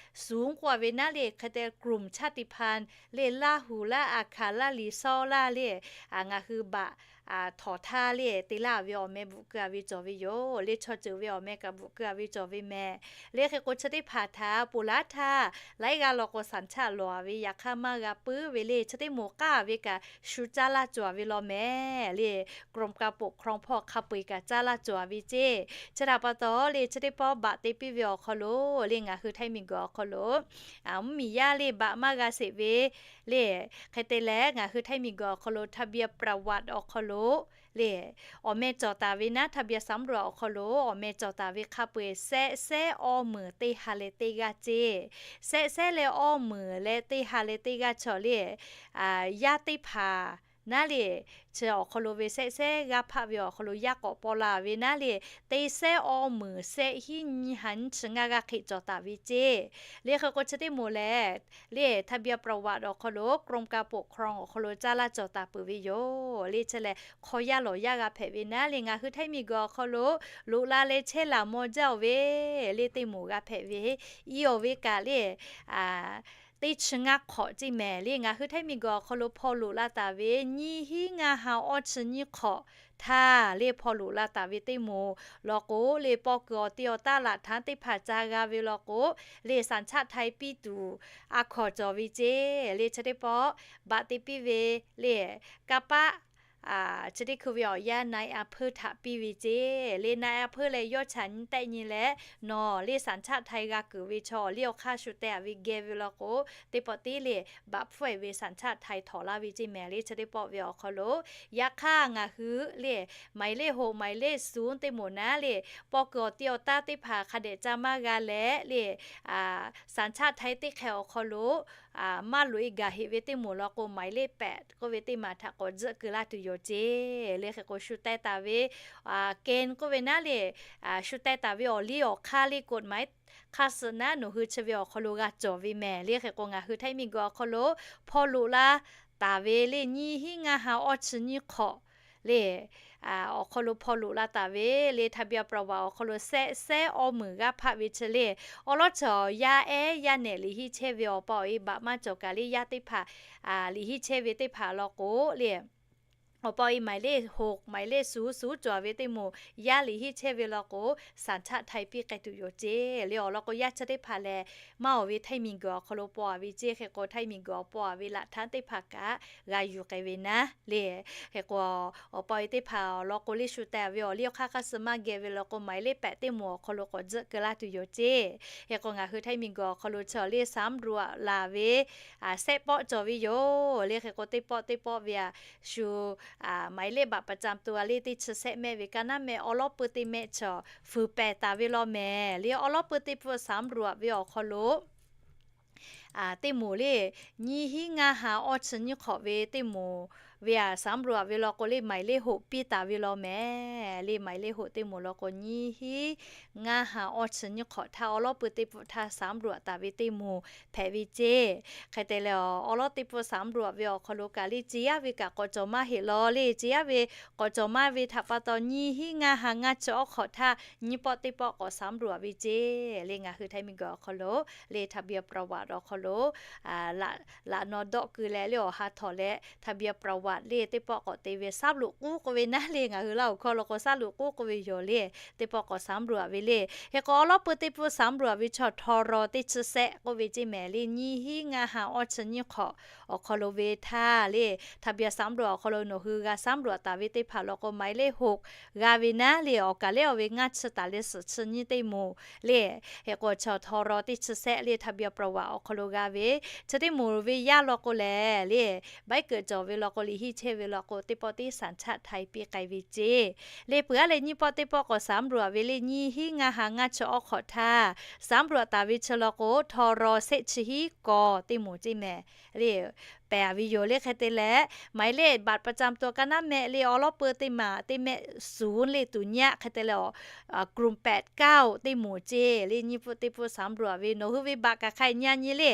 ศูนย์ k'oˆ ve naˉ le hk'e te กลุ่มชาติพันธุ์ le Laˇ hu laˇ, Aˬ hkaˍ laˇ, Liˍ sawˉ laˇ le ngaˬ hui บัตร htawnˍ htaˇ le te laˇ ve awˬ meh bvuhꞈ keu a ve cawˬ ve yoˬ le chaw ceuˬ ve awˬ meh kaꞈ bvuhꞈ keu a ve cawˬ ve mehˍ. Le hk'e k'o chi teˇ hpaˍ htaꞈ ponˬ laˇ htaˇ laiˉ g'aˇ law k'o สัญชาติ lawˬ a ve yaꞈ hk'aˇ maˇ g'a puiˉ ve le chi teˇ moˍ k'aˉ ve kaꞈ shu caˇ laˇ cawˬ a ve law mehˍ le กรมการปกครอง hpawˇ hk'a peu-eˬ kaꞈ caˇ laˇ cawˬ a ve ceˇ. Chi htaꞈ pa taw le chi teˇ pawˆ บัตร te piˇ ve awˬ hk'aw lo le ngaˬ hui Htaiˇ miˬguiˬ awˬ hk'aw lo mvuhˇmiˬ yaˇ le บัตร maˇ g'a sheˍ ve le hk'e te leh ngaˬ hui Htaiˇ miˬguiˬ awˬ hk'aw lo ทะเบียนประวัติ awˬ hk'aw lo le awˬ meh cawˬ taˍ ve naˉ ทะเบียนสำรวจ awˬ hk'aw lo awˬ meh cawˬ taˍ ve hk'a peu-eˬ sehˆ sehˉ awˇ meunˍ teˇ ha leh teˇ g'aˇ ceˇ. Sehˆ sehˉ leh awˇ meunˍ leh teˇ ha leh teˇ g'aˇ chaw le yaˇ teˇ hpaˍ naˉ le chi awˬ hk'aw lo ve sehˆ sehˉ g'aˇ hpaˆ ve awˬ hk'aw lo yaˇ k'awꞈ paw la ve naˉ le teˇ sehˉ awˇ meunˍ sehˆ hiˉ nyiˇ ha nyiˇ chi ngaˇ g'aˇ hk'e cawˬ taˍ ve ceˇ. Le hk'e k'o chi teˇ moˍ lehˬ le ทะเบียนประวัติ awˬ hk'aw lo กรมการปกครอง awˬ hk'aw lo caˇ laˇ cawˬ taˍ peuˬ ve yoˬ le chi lehˬ hk'aw yaˇ lawˬ yaˇ g'a hpehꞈ ve naˉ le ngaˬ hui Htaiˇ miˬguiˬ awˬ hk'aw lo loꞈ la leh chehˇ laˬ maw jaˇ-oˬ ve le teˇ moˍ g'a hpehꞈ ve iˉ awˬ ve kaꞈ le teˇ chi ngaˇ hk'awꞈ ceˇ mehˍ le ngaˬ hui Htaiˇ miˬguiˬ awˬ hk'aw lo hpaw loꞈ la taˍ ve nyiˇ hiˉ ngaˇ ha awˇ chi nyiˇ hk'awꞈ htaˇ le hpaw loꞈ la taˍ ve teˇ moˍ law k'o le paw kuiˬ awˬ te awˬ taˇ laꞈ htaˉ teˇ hpaˍ ca g'a ve law k'o le สัญชาติไทย piˇ tuˬ a hkawˍ cawˬ ve ceˇ. Le chi teˇ pawˆ บัตร te piˇ ve le kanˇ paˆ chi teˇ hkui ve awˬ yanˇ นายอำเภอ htaꞈ piˇ ve ceˇ. Le นายอำเภอ leh yawˇ chaꞈ nyi tehˆ nyi leh nawˬ le สัญชาติไทย g'a kuiˬ ve chaw awˬ liˇ awˬ hk'aˇ shu teh a ve geh ve law k'o teˇ pawˆ tiˉ le บัตร hpfuhˆ e ve สัญชาติไทย htawnˍ laˇ ve ceˇ mehˍ le chi teˇ pawˆ ve awˬ hk'aw lo yaꞈ hk'aˇ ngaˬ hui le หมายเลขหก หมายเลขศูนย์ teˇ moˍ naˉ le paw kuiˬ awˬ te awˬ taˇ teˇ hpaˍ hk'a dehꞈ ca maˇ g'a leh le สัญชาติไทย teˇ hk'e awˬ hk'aw lo maˇ loꞈ e gaˬ heꞈ ve teˇ moˍ law k'o หมายเลขแปด k'oˆ ve teˇ maˬ htaꞈ k'awꞈ tzuhˆ keu laˇ tuˬ yoˬ ceˇ. Le hk'e k'o shu teh taˍ ve เกณฑ์ k'oˆ ve naˉ le shu teh taˍ ve awˬ liˇ awˬ hk'aˇ le กฎหมาย hk'a suhˍ naˉ nawˬ hui chi ve awˬ hk'aw lo g'a cawˬ ve mehˍ. Le hk'e k'o ngaˬ hui Htaiˇ miˬguiˬ awˬ hk'aw lo hpaw loꞈ la taˍ ve le nyiˇ hiˉ ngaˇ ha awˇ chi nyiˇ hk'awꞈ le awˬ hk'aw lo hpaw loꞈ la taˍ ve le ทะเบียนประวัติ awˬ hk'aw lo sehˆ sehˉ awˇ meunˍ g'aˇ hpaˆ ve chi le awˬ lawˉ chi yaˇ ehˉ yaˇ nehˬ liꞈ hiˆ chehˇ ve awˬ pa awˬ e บัตร maˇ cawˬ kaꞈ le yaˇ teˇ hpaˍ liꞈ hiˆ chehˇ ve tev hpaˍ law k'o le awˬ pa awˬ e หมายเลขหก หมายเลขศูนย์ cawˬ ve teˇ moˍ yaˇ liꞈ hiˆ chehˇ ve law k'o สัญชาติไทย piˇ k'ai tuˬ yoˬ ceˇ. Le awˬ lawn k'o yaˇ chi teˇ hpaˍ lehˬ maˇ awˬ ve Htaiˇ miˬguiˬ awˬ hk'aw lo paw a ve ceˇ. Hk'e k'o Htaiˇ miˬguiˬ awˬ paw a ve laꞈ htaˉ teˇ hpaˍ kaꞈ g'a yuˬ k'ai ve naˉ le. Hk'e k'o awˬ pa awˬ e teˇ hpaˍ awˬ lawn k'o le shu teh ve awˬ liˇ awˬ hk'aˇ hk'a suhˍ maˇ geh ve law k'o หมายเลขแปด teˇ moˍ awˬ hk'aw lo k'awꞈ tzuhˆ keu laˇ tuˬ yoˬ ceˇ. Hk'e k'o ngaˬ hui Htaiˇ miˬguiˬ awˬ hk'aw lo chi awˬ liˇ สำรวจ laˬ ve sehˆ pawˆ cawˬ ve yoˬ. Le hk'e k'o teˇ pawˆ teˇ pawˆ ve a shu หมายเลขบัตรประจำตัว a le teˇ chi sehˆ mehˆ ve ka naˉ mehˆ awˬ lawˉ peu teˇ mehˆ chi fuiˍ pehˍ taˍ ve law mehˍ. Le awˬ lawˉ peu teˇ pawˆ สำรวจ ve awˬ hk'aw lo teˇ moˍ le, nyiˇ hinˉ ngaˇ ha awˇ chi nyiˇ hk'awꞈ ve teˇ moˍ ve aꞈ สำรวจ ve law k'o le หมายเลขหก piˇ taˍ ve law mehˍ le. หมายเลขหก teˇ moˍ law k'o nyiˇ hinˉ ngaˇ ha awˇ chi nyiˇ hk'awꞈ htaˇ awˬ lawˉ pui teˇ pawˆ htaˇ สำรวจ taˍ ve teˇ moˍ hpehꞈ ve ceˇ. Hk'e te leh awˬ, awˬ lawˉ teˇ pawˆ สำรวจ ve awˬ hk'aw lo kaꞈ le ci yaˇ ve kaꞈ k'awꞈ cawˬ maˇ heˆ law le. Ci yaˇ ve k'awꞈ cawˬ maˇ ve htaꞈ pa taw nyiˇ hinˉ ngaˇ ha ngaˇ chi awˇ hk'awꞈ htaˇ nyiˇ pawˆ teˇ pawˆ k'awꞈ สำรวจ ve ceˇ. Le ngaˬ hui Htaiˇ miˬguiˬ awˬ hk'aw lo le ทะเบียนประวัติ awˬ hk'aw lo laꞈ naw dawˆ keu leh le awˬ ha htawnˍ leh ทะเบียนประวัติ le teˇ pawˆ k'awꞈ te ve สรุป k'oˆ k'oˆ ve naˉ le. Ngaˬ hui Laˇ huˍ hkawˇ law k'o สรุป k'oˆ k'oˆ ve yoˬ le. Teˇ pawˆ k'awꞈ สำรวจ ve le. Hk'e k'o awˬ lawˉ pui teˇ pawˆ สำรวจ ve chaw ทร.ที่ชื่อ แซะ k'oˆ ve ceˇ mehˍ le. Nyiˇ hinˉ ngaˇ ha awˇ chi nyiˇ hk'awꞈ awˬ hk'aw lo ve htaˇ le ทะเบียนประวัติ awˬ hk'aw lo nawˬ hui g'a สำรวจ taˍ ve teˇ hpaˍ law k'o หมายเลขหก g'a ve naˉ le. Awˬ kaˍ lehˉ awˬ ve ngaˇ chi taˍ leh suhˍ chi nyiˇ teˇ moˍ le. Hk'e k'o chaw ทร.ที่ชื่อ แซะ le ทะเบียนประวัติ awˬ hk'aw lo g'a ve chi teˇ moˍ ve yaˇ law k'o lehˬ le, ใบเกิด cawˬ ve law k'o liꞈ henˇ chehˇ ve law k'o teˇ pawˆ teˇ สัญชาติไทย piˇ k'ai ve ceˇ. Le peuˬ aˉ leh nyiˇ pawˆ teˇ pawˆ k'awꞈ สำรวจ ve le. Nyiˇ hinˉ ngaˇ ha ngaˇ chi awˇ hk'awꞈ htaˇ สำรวจ taˍ ve chi law k'o ทร.แซะ ชื่อ hinˉ กอ teˇ moˍ ceˇ mehˍ le. Pehˬ ve yoˬ le. Hk'e te leh หมายเลขบัตรประจำตัว ka naˉ mehˆ le awˬ lawˉ pui teˇ maˬ teˇ mehˆ ศูนย์ le tuˬ nyi aˆ. Hk'e te leh awˬ กลุ่มแปดเก้า teˇ moˍ ceˇ le. Nyiˇ pawˆ teˇ pawˆ สำรวจ ve nawˬ hui ve บัตร kaꞈ hk'a nyi nyi le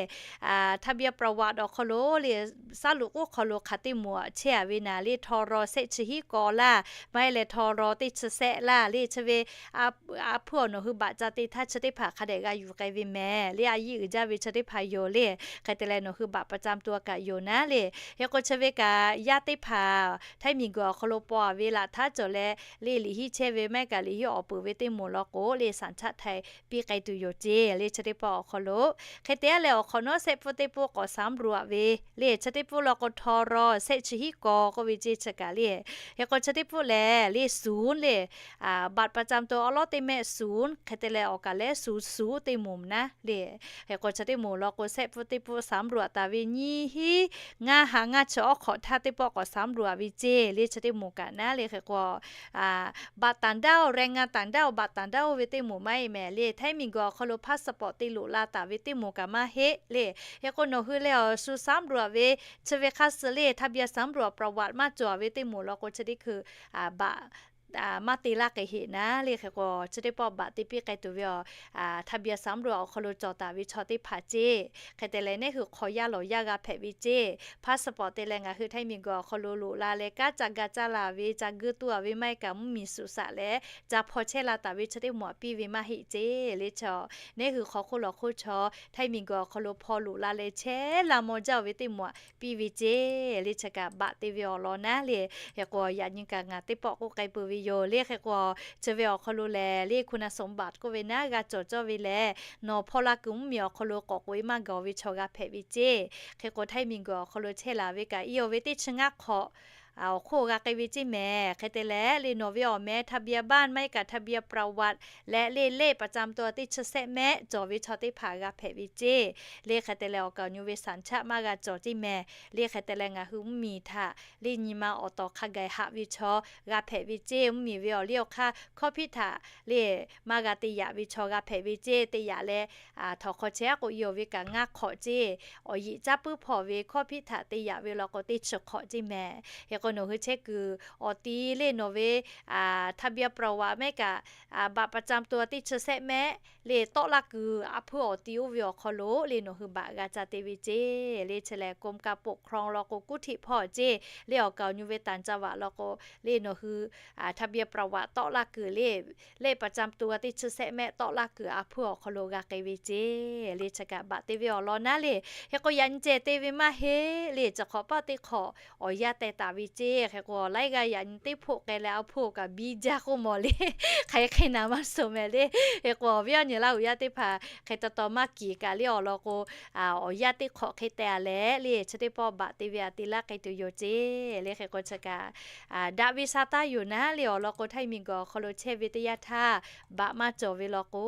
ทะเบียนประวัติ awˬ hk'aw lo le สรุป k'oˆ hk'aw lo hk'aˬ teˇ moˍ chehˇ a ve naˍ le ทร.แซะ ชื่อ hinˉ กอ laˇ, maˇ heˆ leh ทร.ที่ชื่อ แซะ laˇ le. Chi ve a hpuˇ awˬ nawˬ hui บัตร ca te htaˇ chi teˇ hpaˍ hk'a dehꞈ g'a yuˬ k'ai ve mehˍ le. A yiˇ uiˍ jaˇ ve chi teˇ hpaˍ yoˬ le. Hk'e te leh nawˬ hui บัตรประจำตัว kaꞈ yoˬ naˉ le. Hk'e k'o chi ve kaꞈ yaˇ teˇ hpaˍ Htaiˇ miˬguiˬ awˬ hk'aw lo paw a ve laꞈ htaˇ cawˬ leh le liꞈ henˇ chehˇ ve maˇ heˆ kaꞈ liꞈ henˇ awˬ peuˬ ve teˇ moˍ law k'o le สัญชาติไทย piˇ k'ai tuˬ yoˬ ceˇ le. Chi teˇ pawˆ awˬ hk'aw lo hk'e te aˉ leh awˬ hk'awꞈ nawˉ แซะ pawˆ teˇ pawˆ k'awꞈ สำรวจ ve le. Chi teˇ pawˆ law k'o ทร.แซะ ชื่อ hinˉ กอ k'oˆ ve ceˇ. Chi kaꞈ le hk'e k'o chi teˇ pawˆ lehˬ le ศูนย์ le บัตรประจำตัว awˬ lawˉ teˇ mehˆ ศูนย์ hk'e te leh awˬ kaˍ lehˉ ศูนย์ ศูนย์ teˇ moˍ naˉ le. Hk'e k'o chi teˇ moˍ law k'o แซะ pawˆ teˇ pawˆ สำรวจ taˍ ve nyiˇ hinˉ ngaˇ ha ngaˇ chi awˇ hk'awꞈ htaˇ teˇ pawˆ k'awꞈ สำรวจ ve ceˇ le. Chi teˇ moˍ kaꞈ naˉ le. Hk'e k'o บัตรต่างด้าว แรงงานต่างด้าว บัตรต่างด้าว ve teˇ moˍ maˇ heˆ mehˍ le. Htaiˇ miˬguiˬ awˬ hk'aw lo พาสปอร์ต te loꞈ la taˍ ve teˇ moˍ kaꞈ maˇ heˆ le. Hk'e k'o nawˬ hui leh awˬ shu สำรวจ ve chi ve hk'a suh le ทะเบียนประวัติ maˇ cawˬ ve teˇ moˍ law k'o chi teˇ hkui บัตร maˇ te laˇ k'ai heˆ naˉ le. Hk'e k'o chi teˇ pawˆ บัตร te piˇ k'ai tuˬ ve awˬ ทะเบียนประวัติ awˬ hk'aw lo cawˬ taˍ ve chaw teˇ hpaˍ ceˇ. Hk'e te leh neˇ hui hk'aw yaˇ lawˬ yaˇ g'a hpehꞈ ve ceˇ. พาสปอร์ต te leh ngaˬ hui Htaiˇ miˬguiˬ awˬ hk'aw lo loꞈ la leh kanˉ ca ga caˇ la ve, ca guiˇ tuˇ a ve maˇ heˆ kaꞈ mvuhˇmiˬ suꞈ shaꞈ leh ca hpaw chehˇ la taˍ ve chi teˇ moˍ piˇ ve maˇ heˆ ceˇ le. Chaw neˇ hui hk'aw hk'oˆ lawˬ hk'oˆ chaw Htaiˇ miˬguiˬ awˬ hk'aw lo hpaw loꞈ la leh chehˇ la maw jaˇ ve teˇ moˍ piˇ ve ceˇ le. Chi kaꞈ บัตร te ve awˬ lawn naˉ le. Hk'e k'o yaꞈ nyi kaꞈ ngaˬ teˇ pawˆ k'oˆ k'ai peuˬ ve yoˬ le. Hk'e k'o chi ve awˬ hk'aw lo lehˬ le คุณสมบัติ k'oˆ ve naˉ g'a cawˬ cawˇ ve lehˬ, nawˬ hpaw la kuiˬ mvuhˇmiˬ awˬ hk'aw lo k'awꞈ k'oꞈ e maˇ gaˬ ve chaw g'a hpehꞈ ve ceˇ. Hk'e k'o Htaiˇ miˬguiˬ awˬ hk'aw lo chehˇ la ve kaꞈ i awˬ ve teˇ chi ngaˇ hk'awꞈ awˬ hk'oˆ g'a k'ai ve ceˇ mehˍ. Hk'e te leh le nawˬ ve awˬ meh ทะเบียนบ้าน maˇ heˆ kaꞈ ทะเบียนประวัติ leh le เลขประจำตัว teˇ chi sehˆ mehˆ cawˬ ve chaw teˇ hpaˍ g'a hpehꞈ ve ceˇ le. Hk'e te leh awˬ kaˍ awˬ nyu ve สัญชาติ maˇ g'a cawˬ ceˇ mehˍ le. Hk'e te leh ngaˬ hui mvuhˇmiˬ htaꞈ le nyi ma awˬ tawˍ hk'a gaˬ haꞈ ve chaw g'a hpehꞈ ve ceˇ. Mvuhˇmiˬ ve awˬ liˇ awˬ hk'aˇ ข้อผิด htaꞈ le maˇ g'a te yaꞈ ve chaw g'a hpehꞈ ve ceˇ. Te yaꞈ leh htawnˍ hk'aw chehˇ k'o i awˬ ve kaꞈ ngaˇ hk'awꞈ ceˇ. Awˬ yeꞈ caˉ puiˉ hpawˇ ve ข้อผิด htaꞈ te yaꞈ ve law k'o teˇ chi hk'awꞈ ceˇ mehˍ. Hk'e k'o nawˬ hui chehˇ kuiˬ awˬ ti le nawˬ ve ทะเบียนประวัติ maˇ heˆ kaꞈ บัตรประจำตัว teˇ chi sehˆ mehˆ le tawˆ laˇ kuiˬ a hpuˇ awˬ ti oˇ ve awˬ hk'aw lo le nawˬ hui บัตร g'a ca te ve ceˇ le. Chi lehˬ กรมการปกครอง law k'o กรุงเทพ hpawˇ ceˇ le. Awˬ kaˍ awˬ nyu ve ต่างจังหวัด law k'o le nawˬ hui ทะเบียนประวัติ tawˆ laˇ kuiˬ le เลขประจำตัว teˇ chi sehˆ mehˆ tawˆ laˇ kuiˬ a hpuˇ awˬ hk'aw lo g'a k'ai ve ceˇ le. Chi kaꞈ บัตร te ve awˬ lawn naˉ le. Hk'e k'o yaꞈ nyi ceh te ve maˇ heˆ le. Chi hk'awꞈ paˆ teˇ hk'awꞈ awˬ yanˇ teh taˍ ve ceˇ. Hk'e k'o laiˉ g'aˇ yaꞈ nyi teˇ hpoˆ k'ai leh a hpuˇ kaꞈ biˇ jaˇ k'oˆ mawˬ le. Hk'aˬ hk'e naˍ maˇ suh mehˍ le. Hk'e k'o awˬ viˉ awˬ nyi Laˇ huˍ yaˇ teˇ hpaˍ hk'e taw taw maˇ kiˍ kaꞈ le awˬ lawn k'o awˬ yanˇ teˇ hk'awꞈ hk'e teh a leh le chi teˇ pawˆ บัตร te ve a te laˇ k'ai tuˬ yoˬ ceˇ le. Hk'e k'o chi kaꞈ daꞈ ve sha taˇ yoˬ naˉ le. Awˬ lawn k'o Htaiˇ miˬguiˬ awˬ hk'aw lo chehˇ ve teˇ yanˇ htaˇ บัตร maˇ cawˬ ve law k'o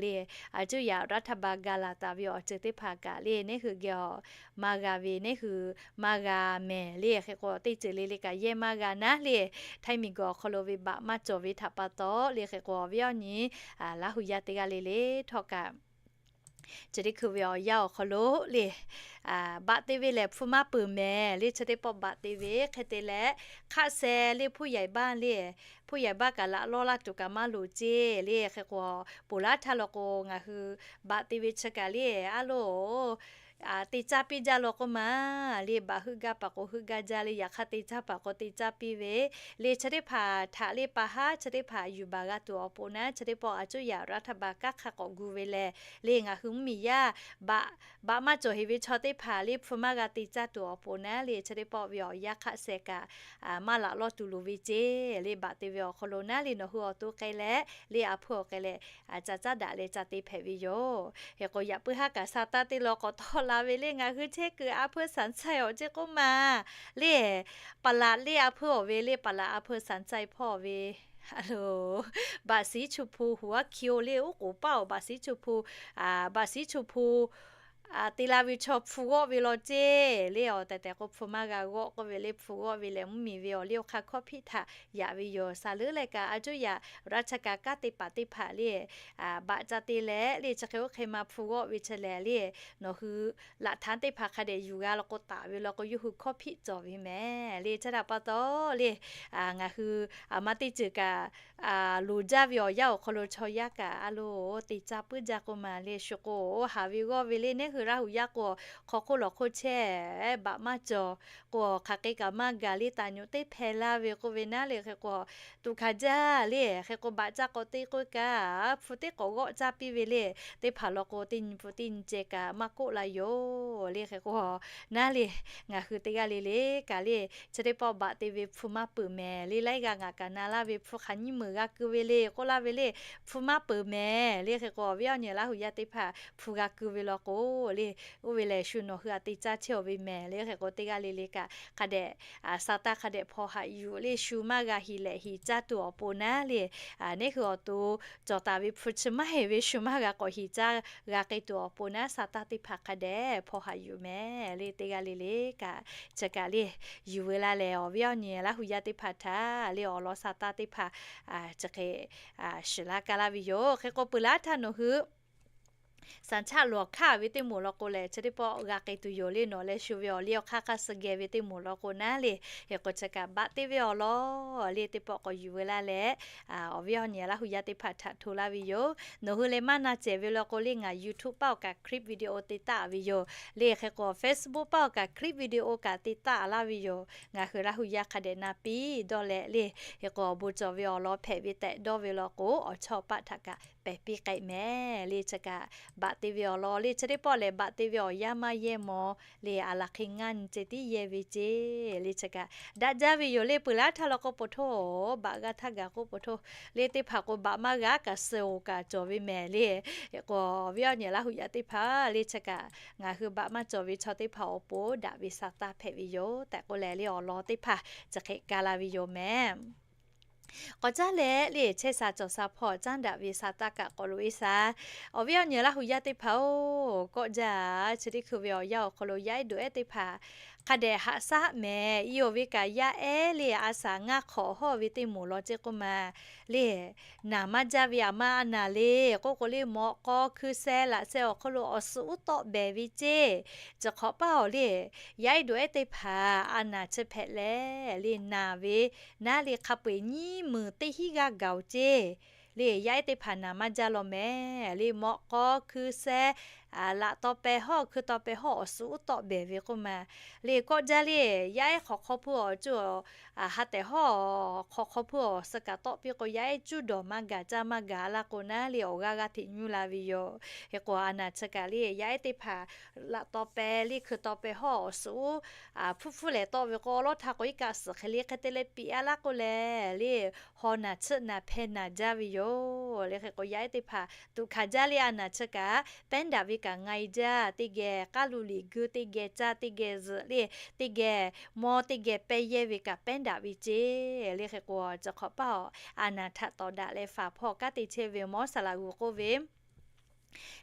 le, a cuˇ yaꞈ รัฐบาล ga laˬ taˍ ve awˬ ceuˬ teˇ hpaˍ kaꞈ le neˇ hui geh awˬ maˇ g'a ve neˇ hui maˇ g'a mehˍ le. Hk'e k'o teˇ ceuˬ le le kaꞈ yehˇ maˇ g'a naˉ le. Htaiˇ miˬguiˬ awˬ hk'aw lo ve บัตร maˇ cawˬ ve htaꞈ pa taw le. Hk'e k'o awˬ viˉ awˬ nyi Laˇ huˍ yaˇ teˇ g'aˇ le le htawˇ kaꞈ Chi teˇ hkui ve awˬ yanˇ awˬ hk'aw lo le, baꞈ te ve lehˬ hpu maˇ peuˬ mehˍ le. Chi teˇ pawˆ baꞈ te ve hk'e te leh, hk'aˆ seh le hpu yaiˍ baˆ le, hpu yaiˍ baˆ kaꞈ laꞈ lawˇ laˇ tuˬ kaꞈ maˇ loˍ ceˇ le. Hk'e k'o, ponˬ laˇ htaˇ law k'o ngaˬ hui baꞈ te ve chi kaꞈ le, a loˍ te caˇ piˇ jaˇ law k'oˆ ma le, baꞈ heuˆ gaˇ paˍ k'o heuˆ gaˇ jaˇ le, yaꞈ hk'aˇ te caˇ paˍ k'o te caˇ piˇ ve le. Chi teˇ hpaˍ htaꞈ le pa haˉ chi teˇ hpaˍ yuˬ baˬ g'a tuˬ awˬ pon naˉ, chi teˇ pawˆ a cuˇ yaꞈ raˇ htaˇ ba kanˉ hk'a k'awꞈ gu ve lehˬ le, ngaˬ hui mvuhˇmiˬ yaˇ baꞈ maˇ cawˬ heˍ ve chaw teˇ hpaˍ le hpu maˇ g'a te caˇ tuˬ awˬ pon naˉ le, chi teˇ pawˆ ve awˬ yanˇ hk'aˆ seh kaꞈ maˇ laꞈ lawˇ tuˬ loˍ ve ceˇ le. Baꞈ te ve awˬ hk'aw lo naˉ le nawˬ hui awˬ to k'ai leh le a hpuˇ awˬ k'ai leh ca caˉ daꞈ leh ca te hpehꞈ ve yoˬ. Hk'e k'o, yaꞈ puiˉ haˉ kaꞈ sa taˇ teˇ law k'awꞈ tawˆ la ve le, ngaˬ hui chehˇ kuiˬ a hpuˇ sanˍ caiˇ awˬ ceˇ k'oˆ ma le, paˍ laꞈ le a hpuˇ awˬ ve le, paˍ laꞈ a hpuˇ sanˍ caiˇ hpawˇ ve a loˍ, baꞈ siˉ chu hpu huˍ aˉ hki-oˬ le, oˉ k'oˍ paˇ awˬ baꞈ siˉ chu hpu, baꞈ siˉ chu hpu te la ve chaw hpu g'awˆ ve law ceˇ le. Awˬ tehˬ tehˬ k'o hpu maˇ g'a g'awˆ k'oˆ ve le, hpu g'awˆ ve lehˬ mvuhˇmiˬ ve awˬ liˇ awˬ hk'aˇ hkawˇ hpiˆ htaꞈ yaꞈ ve yoˬ. Saˍ leuˉ leh kaꞈ a cuˇ yaꞈ raˇ htaˇ kaꞈ kanˉ te paˍ teˇ hpaˍ le, baꞈ ca te leh le chi hk'e oˇ hk'e ma hpu g'awˆ ve chi lehˬ le, nawˬ hui laꞈ htaˇ teˇ hpaˍ hk'a dehꞈ yuˬ g'a law k'o taˍ ve law k'o yawˇ hui hkawˇ hpiˆ cawˬ ve mehˍ le. Chi htaꞈ pa taw le, ngaˬ hui a ma teˇ ceuˬ kaꞈ loˍ jaˇ ve awˬ yanˇ awˬ hk'aw lo chaw yaˇ kaꞈ a loˍ te caˇ puiˉ jaˇ k'oˆ ma le. Shu k'o, haˍ ve g'awˇ ve le, neˉ hui Laˇ huˍ yaˇ k'o hk'aw hk'oˆ lawˬ hk'oˆ chehˇ baꞈ maˇ cawˬ k'o, hk'aˬ hk'e kaꞈ maˇ gaˬ le, taˍ nyoꞈ teˇ hpehˇ laˇ ve k'oˆ ve naˉ le. Hk'e k'o, tuꞈ hkanˍ jaˇ le. Hk'e k'o, baꞈ caˇ k'awꞈ te k'oˆ kaꞈ hpu teˇ k'awꞈ g'awˆ caˇ piˇ ve le. Teˇ hpaˍ law k'o teˇ nyi hpu teˇ nyi ceh kaꞈ maˇ k'oˆ la yoˬ le. Hk'e k'o, naˉ le ngaˬ hui teˇ g'aˇ le le kaꞈ le, chi teˇ pawˆ baꞈ te ve hpu maˇ peuˬ mehˍ le. Laiˉ g'aˇ ngaˬ kaꞈ na laˇ ve hpu hk'aˬ nyiˇ meunˍ g'a keu ve le k'oˆ laˇ ve le, hpu maˇ peuˬ mehˍ le. Hk'e k'o, awˬ viˉ awˬ nyi Laˇ huˍ yaˇ teˇ hpaˍ hpu g'a keu ve law k'o le, oˇ ve lehˬ shu nawˬ hui a te caˇ chehˇ-oˬ ve mehˍ le. Hk'e k'o, teˇ g'aˇ le le kaꞈ hk'a dehꞈ sa taˇ hk'a dehꞈ hpaw haꞈ yuˬ le, shu maˇ g'a hiˍ lehꞈ hiˍ caˇ tuˬ awˬ pon naˉ le, neˉ hui awˬ to cawˬ taˍ ve hpu chi maˇ heˆ ve shu maˇ g'a k'awꞈ hiˍ caˇ g'a k'ai tuˬ awˬ pon naˉ, sa taˇ teˇ hpaˍ hk'a dehꞈ hpaw haꞈ yuˬ mehˍ le. Teˇ g'aˇ le le kaꞈ chi kaꞈ le yuˬ veu la lehˬ, awˬ viˉ awˬ nyi Laˇ huˍ yaˇ teˇ hpaˍ htaꞈ le awˬ lawn sa taˇ teˇ hpaˍ chi hk'e shiˍ laˇ kaˇ laˇ ve yoˬ. Hk'e k'o, peuˬ laˇ htaˇ nawˬ hui sanˍ chaˆ lawˬ hkaˇ ve teˇ moˍ law k'o lehˬ, chi teˇ pawˆ g'a k'ai tuˬ yoˬ le. Nawˬ leh shu ve awˬ liˇ awˬ hk'aˇ hk'aˇ suh geh ve teˇ moˍ law k'o naˉ le, hk'e k'o chi kaꞈ baꞈ te ve awˬ lawn le teˇ pawˆ k'awꞈ yuˬ veu laˇ leh, awˬ viˉ awˬ nyi Laˇ huˍ yaˇ teˇ hpaˍ htaꞈ hto laˇ ve yoˬ. Nawˬ hui leh maˇ na cehˬ ve law k'o le, ngaˬ YouTube paˇ awˬ kaꞈ clip video te taˆ ve yoˬ le. Hk'e k'o, Facebook paˇ awˬ kaꞈ clip video kaꞈ te taˆ laˇ ve yoˬ. Ngaˬ hui Laˇ huˍ yaˇ hk'a dehꞈ na piˇ dawˇ leh le. Hk'e k'o, awˬ bon cawˬ ve awˬ lawn hpehꞈ ve tehꞈ dawˇ ve law k'o, awˬ chawˇ paˆ htaꞈ kaꞈ pehˬ piˇ k'ai mehˍ le. Chi kaꞈ baꞈ te ve awˬ lawn le, chi teˇ pawˆ lehˬ baꞈ te ve awˬ yanˇ maˇ yehˇ maw le, a laˬ hk'e ngaˇ nyi ceh tiˉ yehˇ ve ceˇ le. Chi kaꞈ daꞈ jaˇ ve yoˬ le. Peuˬ laˇ htaˇ law k'o po htoˇ, baꞈ g'a htaˇ gaˬ k'oˆ po htoˇ le, teˇ hpaˍ k'o baꞈ maˇ g'a kaꞈ suh-oˬ kaꞈ cawˬ ve mehˍ le. Hk'e k'o, awˬ viˉ awˬ nyi Laˇ huˍ yaˇ teˇ hpaˍ le chi kaꞈ ngaˬ hui baꞈ maˇ cawˬ ve chaw teˇ hpaˍ awˬ pon daꞈ ve sa taˇ hpehꞈ ve yoˬ tehꞈ k'oˆ leh le awˬ lawn teˇ hpaˍ chi hk'e ka la ve yoˬ mehˍ. K'awꞈ caˉ leh le chehˇ sha cawˬ sha hpawˇ caˉ daꞈ ve sa taˇ kaꞈ k'awꞈ loꞈ-e shaˍ. Awˬ viˉ awˬ nyi Laˇ huˍ yaˇ teˇ hpaˍ-oˬ, kawˆ jaˇ. Chi teˇ hkui ve awˬ yanˇ awˬ hk'aw lo yaˇ ehˉ dawꞈ ehˉ teˇ hpaˍ hk'a dehꞈ haꞈ shaˉ mehˍ. Iˉ-oˬ ve kaꞈ yaˇ ehˉ le a shaˍ ngaˇ hk'awꞈ hawˇ ve teˇ moˍ law ceˇ k'oˆ ma le, naˬ maˇ jaˇ ve aˬ ma a naˬ le k'oˆ k'o le, mawꞈ k'aw hkui sheh laꞈ sheh awˬ hk'aw lo awˬ suhˍ uˉ tawˆ behˬ ve ceˇ. Chi hk'awꞈ paˇ awˬ le, yaˇ ehˉ dawꞈ ehˉ teˇ hpaˍ a naˬ chi hpehꞈ leh le naˬ ve naˉ le hk'a peu-eˬ nyiˇ meunˍ teˇ hinˉ g'aˇ gaˬ-oˬ ceˇ. Le yaˇ ehˉ teˇ hpaˍ naˬ maˇ jaˇ law mehˍ le, mawꞈ k'aw hkui sheh laꞈ taw peh hawˇ hkui taw peh hawˇ awˬ suhˍ uˉ tawˆ behˬ ve k'oˆ ma le. Kawˆ jaˇ le, yaˇ ehˉ hk'awꞈ hk'aw hpuˇ awˬ cuˇ ha tehˬ hawˇ hk'awꞈ hk'aw hpuˇ awˬ suh kaꞈ tawˆ piˇ k'o, yaˇ ehˉ cuˇ dawˬ maˇ gaˬ caˇ maˇ gaˬ laˇ k'o naˉ le awˬ g'aˇ g'aˇ hteꞈ nyuˇ la ve yoˬ. Hk'e k'o, a naˬ chi kaꞈ le yaˇ ehˉ teˇ hpaˍ laꞈ taw peh le hkui taw peh hawˇ awˬ suhˍ uˉ hpuˇ hpuˇ lehˬ tawˆ ve k'o, awˬ lawˉ htaˇ k'o iˉ kaˆ suhˍ hk'e le hk'e te leh piꞈ-a laˇ k'oˆ leh le, haw naˬ tsuhˆ naˬ hpehˇ naˬ jaˇ ve yoˬ. Le hk'e k'o, yaˇ ehˉ teˇ hpaˍ tuꞈ hkanˍ jaˇ le, a naˬ chi kaꞈ pehˉ daꞈ ve kaꞈ nga-e jaˇ. Teˇ geh k'aˉ lu liꞈ geu, teˇ geh caˇ, teˇ geh zuhꞈ le, teˇ geh mawˇ, teˇ geh pehˇ yehˇ ve kaꞈ pehˉ daꞈ ve ceˇ. Le hk'e k'o, chi hk'awꞈ paˇ awˬ a naˬ htaꞈ tawˍ daꞈ leh faˍ hpawˇ kanˉ te chehˇ ve mawˇ saˍ laꞈ g'uˬ k'oˆ ve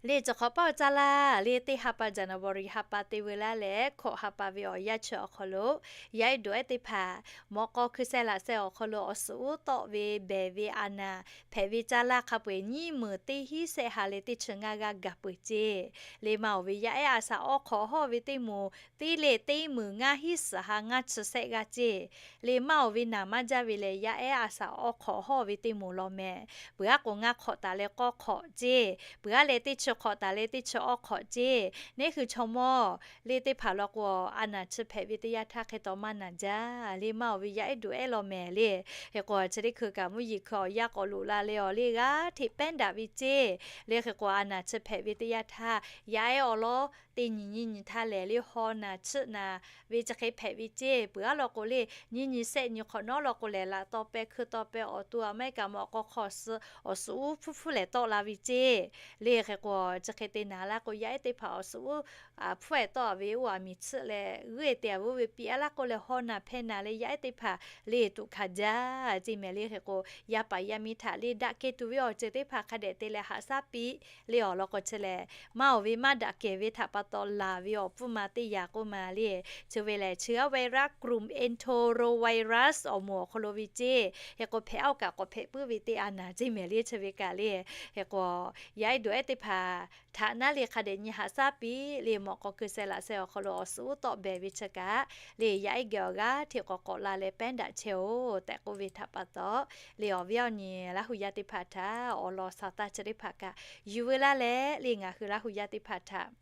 Le, chi hk'awꞈ paˇ awˬ caˇ laˇ le, teˇ ha pa January ha pa te veu laˇ leh hkawꞈ ha pa ve awˬ yanˇ chi awˬ hk'aw lo, yaˇ ehˉ dawˬ ehˉ teˇ hpaˍ mawꞈ k'aw hkui seh laꞈ seh awˬ hk'aw lo awˬ suhˍ uˉ tawˆ ve behˬ ve a naˍ hpehꞈ ve caˇ laˇ hk'a peu-eˬ nyiˇ meunˍ teˇ hinˉ sehˆ ha leh teˇ chi ngaˇ g'aˇ gaˬ peuˬ ceˇ. Le, maˇ oˬ ve yaˇ ehˉ a shaꞈ awˉ hk'awꞈ hawˇ ve teˇ moˍ teˇ leh teˇ meunˍ ngaˇ hinˉ suhˍ ha ngaˇ chi sehˆ g'aˇ ceˇ. Le, maˇ oˬ ve naˍ maˇ jaˇ ve lehˬ, yaˇ ehˉ a shaꞈ awˉ hk'awꞈ hawˇ ve teˇ moˍ law mehˍ. Peuˬ aˉ k'o ngaˇ hk'awꞈ taˍ leh k'awˇ hk'awꞈ ceˇ. Peuˬ aˉ leh teˇ chi hk'awꞈ taˍ leh teˇ chi awˉ hk'awꞈ ceˇ. Neˉ hui chaw mawˇ le teˇ hpaˍ law k'o, a naˍ chi hpehꞈ ve teˇ yanˇ htaˇ hk'e taw maˇ naˍ jaˇ. Le, maˇ oˬ ve yaˇ ehˉ dawˬ ehˉ law mehˍ le. Hk'e k'o, chi teˇ hkui kaꞈ mvuhˇ yeˬ hkui awˬ yanˇ k'awꞈ loꞈ la leh awˬ le g'aˇ hteꞈ pehˉ daꞈ ve ceˇ. Le, hk'e k'o, a naˍ chi hpehꞈ ve teˇ yanˇ htaˇ, yaˇ ehˉ awˬ lawn teˇ nyi nyiˇ nyi htaˇ lehˬ, le haw naˍ chiˆ naˍ ve chi hk'e hpehꞈ ve ceˇ. Peuˬ aˉ law k'o le, nyiˇ nyi sehˆ nyi hk'awꞈ nawˉ law k'o lehˬ, laꞈ taw peh hkui taw peh awˬ to a mehˉ kaꞈ mawꞈ k'aw hk'aw suh awˬ suhˍ uˉ hpfuhˇ hpfuhˇ lehˬ tawˆ la ve ceˇ. Le, hk'e k'o, chi hk'e te naˍ laˇ k'o, yaˇ ehˉ teˇ hpaˍ awˬ suhˍ uˉ hpfuhˇ-ehˍ tawˆ ve oˇ aˬ miˍ chiˆ leh g'uˇ-e te a vuˉ ve piˇ aˉ laˇ k'oˆ leh, haw naˍ hpehˇ naˍ leh yaˇ ehˉ teˇ hpaˍ le tuꞈ hkanˍ jaˇ ceˇ mehˍ le. Hk'e k'o, yaˇ paˍ yaˇ miˇ htaꞈ le daꞈ kehˬ tuˬ ve awˬ ceuˬ teˇ hpaˍ hk'a dehꞈ te leh haꞈ shaˉ piˇ le awˬ lawn k'o, chi lehˬ maˇ oˬ ve maˇ daꞈ kehˬ ve htaꞈ pa taw laˬ ve awˬ pfuhˇ ma teˇ yaꞈ k'oˆ ma le. Chi ve lehˬ, chi aˉ virus grum enterovirus awˬ moˍ awˬ hk'aw lo ve ceˇ. Hk'e k'o, hpehꞈ aˉ kaꞈ k'awꞈ hpehꞈ puiˉ ve teˇ a naˍ ceˇ mehˍ le. Chi ve kaꞈ le, hk'e k'o, yaˇ ehˉ dawˬ ehˉ teˇ hpaˍ htaꞈ naˉ le hk'a dehꞈ nyi haꞈ shaˉ piˇ le, mawꞈ k'aw hkui seh laꞈ seh awˬ hk'aw lo awˬ suhˍ uˉ tawˆ behˬ ve chi kaꞈ le, yaˇ ehˉ geh awˬ g'aˇ hteꞈ k'awꞈ k'awꞈ la leh pehˉ daꞈ chehˇ-oˬ tehꞈ k'oˆ ve htaꞈ pa taw, le awˬ viˉ awˬ nyi Laˇ hu yaˇ teˇ hpaˍ htaꞈ awˬ lawn sha taˇ chi teˇ hpaˍ kaꞈ yuˬ veu laˇ leh, le ngaˬ hui Laˇ hu yaˇ teˇ hpaˍ htaꞈ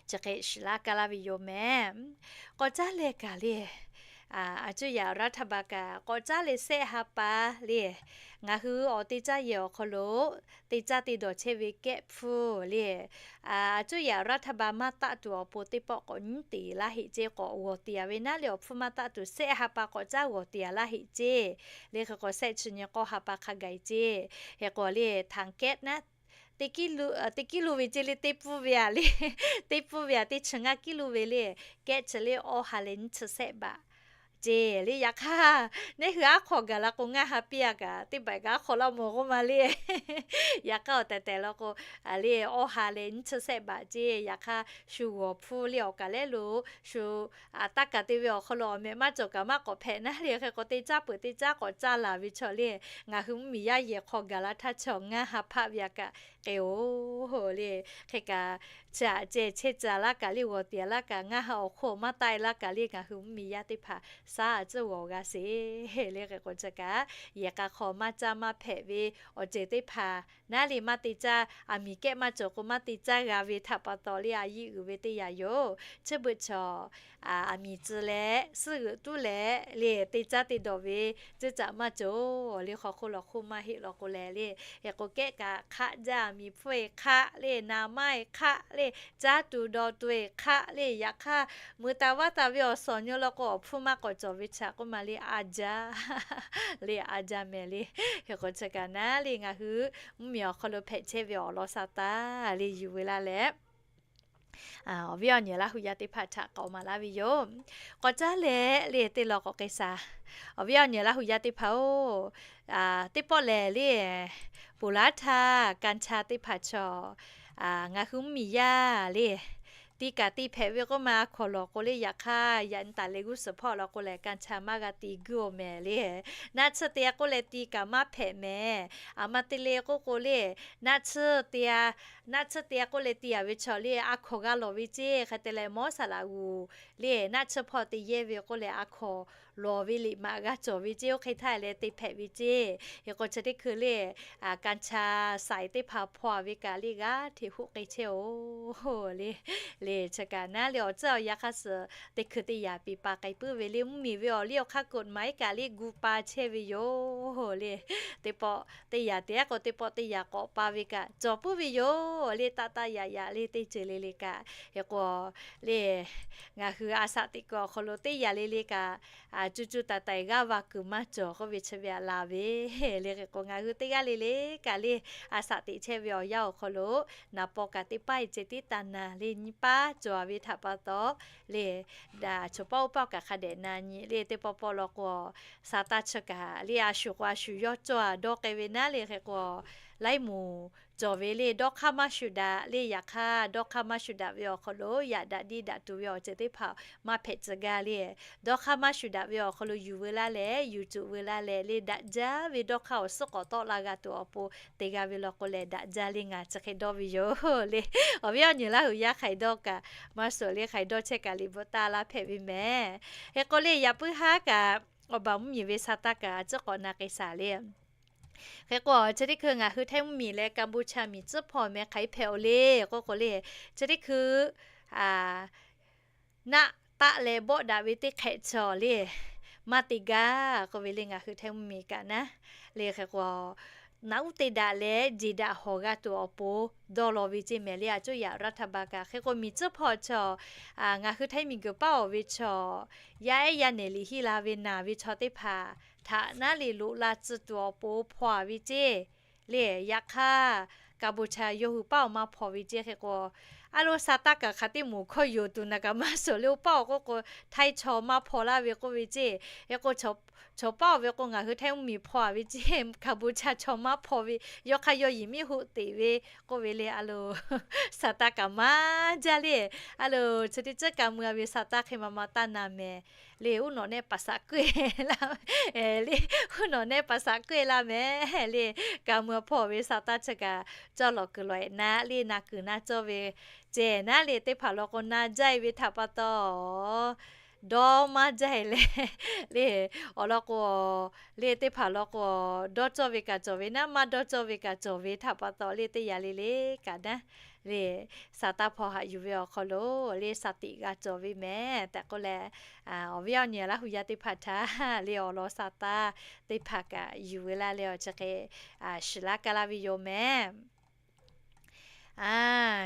chi hk'e shiˍ laˇ kaˇ laˇ ve yoˬ mehˍ. K'awꞈ caˉ leh kaꞈ le, a cuˇ yaꞈ รัฐบาล kaꞈ k'awꞈ caˉ leh sehˆ ha pa le, ngaˬ hui awˬ te caˇ yehˬ awˬ hk'aw lo te caˇ te dawˬ chehˇ ve kehˉ hpfuhˇ le, a cuˇ yaꞈ รัฐบาล maˇ taˆ tuˬ awˬ pon teˇ pawˆ k'awꞈ nyiˉ te laˇ heꞈ ceˇ, k'awꞈ g'awˬ te-a ve naˉ le awˬ hpfuhˇ maˇ taˆ tuˬ sehˆ ha pa k'awꞈ caˉ g'awˬ te-a laˇ heꞈ ceˇ. Le hk'e k'o, sehˆ chi nyi k'awˇ ha pa hk'a gaˬ-e ceˇ. Hk'e k'o le, ถังแก๊ส naˉ teˇ kiˉ lo ve ceˇ le, teˇ pfuhˇ ve aꞈ le, teˇ pfuhˇ ve aꞈ teˇ chi ngaˇ kiˉ lo ve le, kehˉ chi le awˇ ha leh nyiˇ chi sehˆ baꞈ ceˇ le. Yaꞈ hk'aˇ, neˉ hui aˉ hk'aw gaˬ la k'o, ngaˇ ha piˇ-a kaꞈ teˇ baˬ kaꞈ aˉ hk'aw laˇ mawˬ k'oˆ ma le. Yaꞈ hk'aˇ, awˬ tehˬ tehˬ law k'o, le awˇ ha leh nyiˇ chi sehˆ baꞈ ceˇ. Yaꞈ hk'aˇ, shu g'awˬ hpfuhˇ le awˬ kaˬ lehˉ lo shu taˇ kaˬ te ve awˬ hk'aw lo awˬ mehꞈ maˇ cawˬ kaꞈ maˇ k'awꞈ hpehꞈ naˉ le. Hk'e k'o, teˇ caˉ peuˬ teˇ caˉ k'awꞈ caˇ laˬ ve chaw le, ngaˬ hui mvuhˇmiˬ yaˇ yehˬ hk'aw gaˬ la htaˇ chi ngaˇ ha hpaˆ ve-a kaꞈ k'e-oˬ le. Hk'e kaꞈ, chi aꞈ ceh chehˇ ca laˇ kaꞈ le, g'awˬ te-a laˇ kaꞈ ngaˇ ha awˬ hk'oˆ maˇ taˆ-e laˇ kaꞈ le, ngaˬ hui mvuhˇmiˬ yaˇ teˇ hpaˍ shaˉ a tcuhˉ g'awˬ g'a sheˍ le. Hk'e k'o, chi kaꞈ yehˬ k'a hk'aw maˇ caˇ maˇ hpehꞈ ve awˬ ceuˬ teˇ hpaˍ naˉ le maˇ te caˇ, aˬ miˍ kehˉ maˇ cawˬ k'o maˇ te caˇ g'a ve htaꞈ pa taw le, a yiˇ uiˍ ve teˇ yanˇ yoˬ. Chi beuꞈ chaw aˬ miˍ tcuh leh suhˉ g'euꞈ tuˉ leh le te caˇ te dawˬ ve tcuhˇ caꞈ maˇ cawˬ le. Hk'aw hk'oˆ lawˬ hk'oˆ maˇ heˆ law k'o lehˬ le, hk'e k'o kehˉ kaꞈ hk'aˆ jaˇ, aˬ miˍ hpfuhˇ-e hk'aˆ le, naˍ maˇ-e hk'aˆ le, caˇ tuˬ dawˬ tuˬ-e hk'aˆ le. Yaꞈ hk'aˇ, mui taˍ vaˇ taˍ ve awˬ suhˍ nyi law k'o, awˬ hpfuhˇ maˇ k'awꞈ cawˬ ve chi k'oˆ ma le, a jaˇ le, a jaˇ mehˍ le. Hk'e k'o, chi kaꞈ naˉ le ngaˬ hui mvuhˇmiˬ awˬ hk'aw lo hpehꞈ chehˇ ve awˬ lawn sha taˇ le yuˬ veu laˇ leh, awˬ viˉ awˬ nyi Laˇ hu yaˇ teˇ hpaˍ htaꞈ k'awꞈ maˍ laˇ ve yoˬ. K'awꞈ caˉ leh le teˇ law k'awꞈ k'ai shaˍ. Awˬ viˉ awˬ nyi Laˇ hu yaˇ teˇ hpaˍ-oˬ, teˇ pawˆ lehˬ le, ponˬ laˉ htaˇ กัญชา teˇ hpaˍ chaw ngaˬ hui mvuhˇmiˬ yaˇ le, tiˇ kaꞈ tiˇ hpehꞈ ve k'oˆ ma, a hkawnˍ lawˬ k'o le. Yaꞈ hk'aˇ, yaꞈ nyi taˍ leh g'uˇ suhˍ hpawˇ law k'o lehˬ, กัญชา maˇ g'a te guiˇ-oˬ mehˍ le. Naˆ tsuhˇ te-a k'oˆ leh ti kaꞈ maˇ hpehꞈ mehˍ. Aˬ ma te le k'oˆ k'o le, naˆ tsuhˇ te-a, naˆ tsuhˇ te-a k'oˆ leh ti-a ve chaw le, a hkawnˍ g'a lawˬ ve ceˇ. Hk'e te leh mawˉ saˍ laꞈ g'uˬ le, naˆ tsuhˇ hpawˇ te yehˇ ve k'oˆ leh a hkawnˍ lawˬ ve liꞈ maꞈ g'a cawˬ ve ceˇ. Oˇ hk'e htaˇ leh te hpehꞈ ve ceˇ. Hk'e k'o, chi teˇ hkui le, กัญชา saiˍ teˇ hpaˍ hpaw-a ve kaꞈ le g'aˇ hteꞈ hoˆ k'ai chehˇ-oˬ le. Le chi kaꞈ naˉ le awˬ tcuhˇ awˬ yanˇ hk'aˇ suhˍ teˇ hkui teˇ yaꞈ piˍ pa k'ai puiˉ ve le, mvuhˇmiˬ ve awˬ liˇ awˬ hk'aˇ กฎหมาย kaꞈ le gu pa chehˇ ve yoˬ le. Teˇ pawˆ teˇ yaꞈ te-a k'o, teˇ pawˆ teˇ yaꞈ k'awꞈ pa ve kaꞈ cawˬ puiˉ ve yoˬ le. Taˆ taˆ yaꞈ yaꞈ le teˇ ceuˬ le le kaꞈ. Hk'e k'o le, ngaˬ hui a shaꞈ teꞈ kuiˬ awˬ hk'aw lo teˇ yaꞈ le le kaꞈ, cuˇ cuˇ taiˍ taiˍ g'aˇ va kuiˬ maˇ cawˬ k'oˆ ve chi ve aꞈ la ve le. Hk'e k'o, ngaˬ hui teˇ g'aˇ le le kaꞈ le, a shaꞈ teꞈ chehˇ ve awˬ yanˇ awˬ hk'aw lo naˍ paw kaꞈ teˇ paˉ-e ceh tiˉ taˍ naˍ le, nyiˇ paˉ cawˬ-a ve htaꞈ pa taw le, daꞈ choˬ pawˆ oˇ pawˆ kaꞈ hk'a dehꞈ na nyi le. Teˇ pawˆ pawˆ law k'o, sha taˇ chi kaꞈ le, a shuˍ k'o a shuˍ yawˇ cawˇ-a dawˇ k'ai ve naˉ le. Hk'e k'o, laiˉ moˍ cawˬ ve le. Dawˇ hk'aˇ maˇ shuˍ daꞈ le. Yaꞈ hk'aˇ dawˇ hk'aˇ maˇ shuˍ daꞈ ve awˬ hk'aw lo yaꞈ daꞈ diˇ daꞈ tuˬ ve awˬ ceuˬ teˇ hpaˍ maˇ hpehꞈ tcuh gaˇ le. Dawˇ hk'aˇ maˇ shuˍ daꞈ ve awˬ hk'aw lo yuˬ veu laˇ leh, yuˬ cuˬ veu laˇ leh le, daꞈ jaˇ ve dawˇ hk'aˇ awˬ suhˉ k'awꞈ tawˆ la g'a tuˬ awˬ pon te g'a ve law k'o lehˬ, daꞈ jaˇ le. Ngaˬ chi hk'e dawˇ ve yoˬ le. Awˬ viˉ awˬ nyi Laˇ huˍ yaˇ hk'aˬ hk'e dawˇ kaꞈ, maˇ suhˍ le, hk'aˬ hk'e dawˇ chehˇ kaꞈ liꞈ bvuhꞈ taˇ laˇ hpehꞈ ve mehˍ. Hk'e k'o le, yaꞈ puiˉ haˉ kaꞈ awˬ baˬ mvuhˇ miˬ ve sa taˇ kaꞈ a ciˉ k'awꞈ na k'ai shaˍ le. Hk'e k'o, chi teˇ hkui ngaˬ hui Htaiˇ mvuhˇ miˬ leh Kampuchea miˬ tcuhˉ hpawˇ meh hk'aˬ hk'e hpehꞈ-oˬ le k'oˆ k'o le, chi teˇ hkui naˆ taˆ leh bawˆ daꞈ ve teˇ hk'ehꞈ chaw le, maˇ te gaˇ k'oˆ ve le. Ngaˬ hui Htaiˇ mvuhˇ miˬ kaꞈ naˉ le, hk'e k'o, naꞈ uˉ te daꞈ leh jeˬ daꞈ hawˍ g'a tuˬ awˬ pon dawˇ law ve ceˇ mehˍ le, a cuˉ yaꞈ raˇ htaˇ ba kaꞈ. Hk'e k'o, miˬ tcuhˉ hpawˇ chaw, ngaˬ hui Htaiˇ miˬ guiˬ paˉ-oˬ ve chaw, yaˇ ehˉ yaˇ nehˬ liꞈ hiˆ la ve naˬ ve chaw teˇ hpaˍ htaꞈ naˉ le loꞈ la tcuh tuˬ awˬ pon hpaw-a ve ceˇ le. Yaꞈ hk'aˇ, Kampuchea yawˇ hui paˉ-oˬ maˇ hpaw ve ceˇ. Hk'e k'o, a lo sa taˇ kaꞈ hk'aˬ teˇ moˍ hkawˇ yoˬ tuˬ naˬ kaꞈ maˇ suhˍ le, oˇ paˉ-oˬ k'oˆ k'o, Htaiˇ chaw maˇ hpaw laˇ ve k'oˆ ve ceˇ. Hk'e k'o, chaw paˉ-oˬ ve k'o, ngaˬ hui Htaiˇ mvuhˇ miˬ hpaw-a ve ceˇ, Kampuchea chaw maˇ hpaw ve, yawˇ hk'aˇ yawˇ yiˬ miˉ hoˆ teꞈ ve k'oˆ ve le. A lo sa taˇ kaꞈ maˇ jaˇ le. A lo chi teˇ ceuˬ ka mui-a ve sa taˇ hk'e ma ma taˇ na mehˍ le. Uˉ nawꞈ nehˆ paˍ saˍ kuˇ-e laˇ le, uˉ nawꞈ nehˆ paˍ saˍ kuˇ-e laˇ mehˍ le. Ka mui hpaw ve sa taˇ chi kaꞈ cawˇ lawˬ kuiˬ lawˬ-e naˉ le, na kuiˬ na cawˇ ve ceh naˉ le, teˇ hpaˍ law k'o na jaˇ-e ve htaꞈ pa taw dawˇ maˇ jaˇ-e leh le, awˬ lawn k'o le, teˇ hpaˍ law k'o dawˇ cawˇ ve kaꞈ cawˬ ve naˉ, maˇ dawˇ cawˇ ve kaꞈ cawˬ ve htaꞈ pa taw le, teˇ yanˇ le le kaꞈ naˉ le, sa taˇ hpaw haꞈ yuˬ ve awˬ hk'aw lo le, sa tiꞈ g'a cawˬ ve mehˍ tehꞈ k'oˆ leh, awˬ viˉ awˬ nyi Laˇ huˍ yaˇ teˇ hpaˍ htaꞈ le awˬ lawn sa taˇ teˇ hpaˍ kaꞈ yuˬ ve laˇ leh awˬ chi hk'e shiˍ laˇ ka laˇ ve yoˬ mehˍ.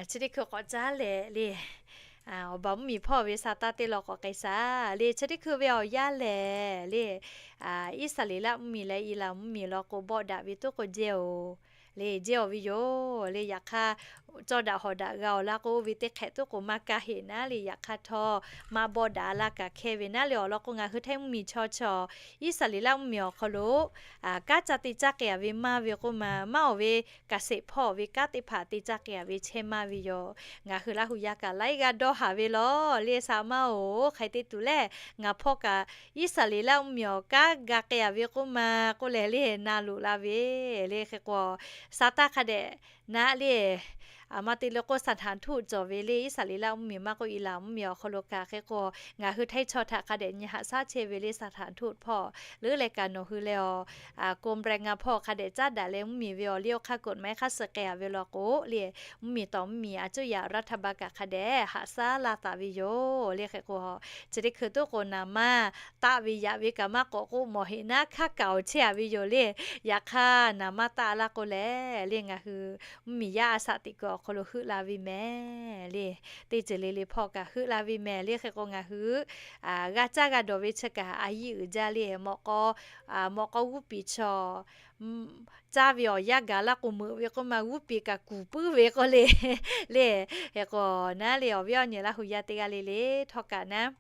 Chi teˇ hkui k'awꞈ caˉ leh le, awˬ baˬ mvuhˇ miˬ hpawˇ ve sa taˇ teˇ law k'awꞈ k'ai shaˍ le. Chi teˇ hkui ve awˬ yanˇ lehˬ le, Iˉsaˍreˍlaˆ mvuhˇ miˬ leh Eˍlaˍn mvuhˇ miˬ law k'o bawˆ daꞈ ve tuˉ k'o jehˇ-oˬ le, jehˇ-oˬ ve yoˬ le. Yaꞈ hk'aˇ, cawˇ daꞈ hawˍ daꞈ g'a-oˬ laˇ k'o, oˇ ve teˇ hk'ehꞈ tuˉ k'o maˇ kaˇ heꞈ naˉ le. Yaꞈ hk'aˇ htawˇ, maˇ bawˆ daꞈ laˇ kaꞈ hkehˇ ve naˉ le. Awˬ lawn k'o, ngaˬ hui Htaiˇ mvuhˇ miˬ chaw chaw Iˉsaˍreˍlaˆ mvuhˇ miˬ awˬ hk'aw lo kanˉ ca te caˇ k'ai-a ve maˇ ve k'oˆ ma, maˇ-oˬ ve, kaꞈ sheˍ hpawˇ ve kanˉ teˇ hpaˍ te caˇ k'ai-a ve chehˇ maˇ ve yoˬ. Ngaˬ hui Laˇ huˍ yaˇ kaꞈ laiˉ g'aˇ dawˇ haˍ ve law le, sa maˇ-oˬ, hk'aˬ hk'e te tuˬ lehˬ, ngaˬ hpawˇ kaꞈ Iˉsaˍreˍlaˆ mvuhˇ miˬ awˬ kanˉ g'a k'ai-a ve k'oˆ ma k'oˆ leh le, na loꞈ la ve le. Hk'e k'o, sa taˇ hk'a dehꞈ naˉ le, aˬ ma te le k'o สถานทูต cawˬ ve le, Iˉsaˍreˍlaˆ mvuhˇ miˬ maˇ k'oˆ, Eˍlaˍn mvuhˇ miˬ awˬ hk'aw lo kaꞈ. Hk'e k'o, ngaˬ hui Htaiˇ chaw htaꞈ hk'a dehꞈ nyi haꞈ shaˉ chehˇ ve le, สถานทูต hpawˇ leuˉ leh kaꞈ nawˬ hui leh awˬ กรมแรงงาน hpawˇ hk'a dehꞈ caˉ daꞈ leh mvuhˇ miˬ ve awˬ liˇ awˬ hk'aˇ กฎหมาย hk'aˇ suh k'ai-a ve law k'o le, mvuhˇ miˬ tawˍ mvuhˇ miˬ a cuˉ yaꞈ raˇ htaˇ ba kaꞈ hk'a dehꞈ haꞈ shaˉ laˇ taˍ ve yoˬ le. Hk'e k'o, chi teˇ hkui tuˉ k'o naˍ maˇ taˆ ve yaꞈ ve kaꞈ maˇ k'awꞈ k'oˆ mawˬ heꞈ naˉ hk'aˇ kaꞈ awˬ chehˇ-a ve yoˬ le. Yaꞈ hk'aˇ, naˍ maˇ taˆ laˇ k'o lehˬ le, ngaˬ hui mvuhˇ miˬ yaˇ a shaꞈ teꞈ kuiˬ awˬ hk'aw lo heuˆ la ve mehˍ le. Teˇ ceuˬ le le hpawˇ kaꞈ heuˆ la ve mehˍ le. Hk'e k'o, ngaˬ hui g'a caˇ g'a dawˬ ve chi kaꞈ a yiˇ uiˍ jaˇ le. Mawꞈ k'aw, mawꞈ k'aw g'uˇ piˍ chaw caˇ ve awˬ yanˇ gaˬ laˇ k'o meuꞈ ve k'oˆ ma, g'uˇ piˍ kaꞈ kuˬ puiˉ ve k'oˆ le le. Hk'e k'o, naˉ le awˬ viˉ awˬ nyi Laˇ huˍ yaˇ teˇ g'aˇ le le htawˇ kaꞈ naˉ,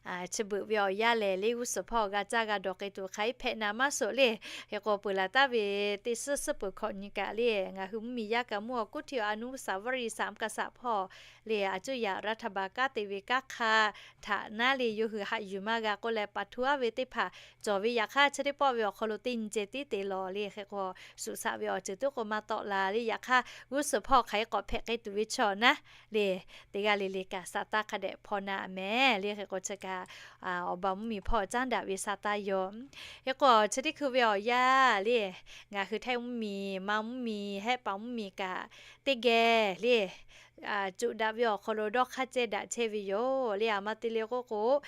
chi beuꞈ ve awˬ yanˇ lehˬ le, g'uˇ suhˍ hpawˇ g'a caˇ g'a dawˬ k'ai tuˬ hk'aˬ hk'e hpehꞈ naˍ maˇ suhˍ le. Hk'e k'o, peuˬ laˬ taˍ ve teˇ suhˉ suhˉ peuˬ hkawꞈ nyi kaꞈ le, ngaˬ hui mvuhˇ miˬ yaˇ kaꞈ mvuhˇ awˬ kuˉ htiꞈ a nuˇ saˍ vaˇ riˍ saˍ mvuhˇ ka saˍ hpawˇ le, a cuˉ yaꞈ raˇ htaˇ ba kanˉ te ve kanˉ hk'aˇ htaꞈ naˉ le yawˇ hui haꞈ yuˬ maˇ g'a k'oˆ leh, pa htuˇ aˉ ve teˇ hpaˍ cawˬ ve yaꞈ hk'aˇ, chi teˇ pawˆ ve awˬ hk'aw lo teˇ nyi ceh tiˉ te lawˬ le. Hk'e k'o, suꞈ shaꞈ ve awˬ ceuˬ tuˉ k'o maˇ tawˆ la le. Yaꞈ hk'aˇ, g'uˇ suhˍ hpawˇ hk'aˬ hk'e k'awꞈ hpehꞈ k'ai tuˬ ve chaw naˉ le, teˇ g'aˇ le le kaꞈ sa taˇ hk'a dehꞈ hpaw na mehˍ le. Hk'e k'o, chi kaꞈ awˬ baˬ mvuhˇ miˬ hpawˇ caˉ daꞈ ve sa taˇ yoˬ. Hk'e k'o, chi teˇ hkui ve awˬ yanˇ le, ngaˬ hui Htaiˇ mvuhˇ miˬ, Manˇ mvuhˇ miˬ, Hehˆ paˍ mvuhˇ miˬ kaꞈ teˇ geh le, cuꞈ daꞈ ve awˬ hk'aw lo dawˇ hk'aˇ cehˇ daꞈ chehˇ ve yoˬ le. Aˬ ma te le k'oˆ k'o,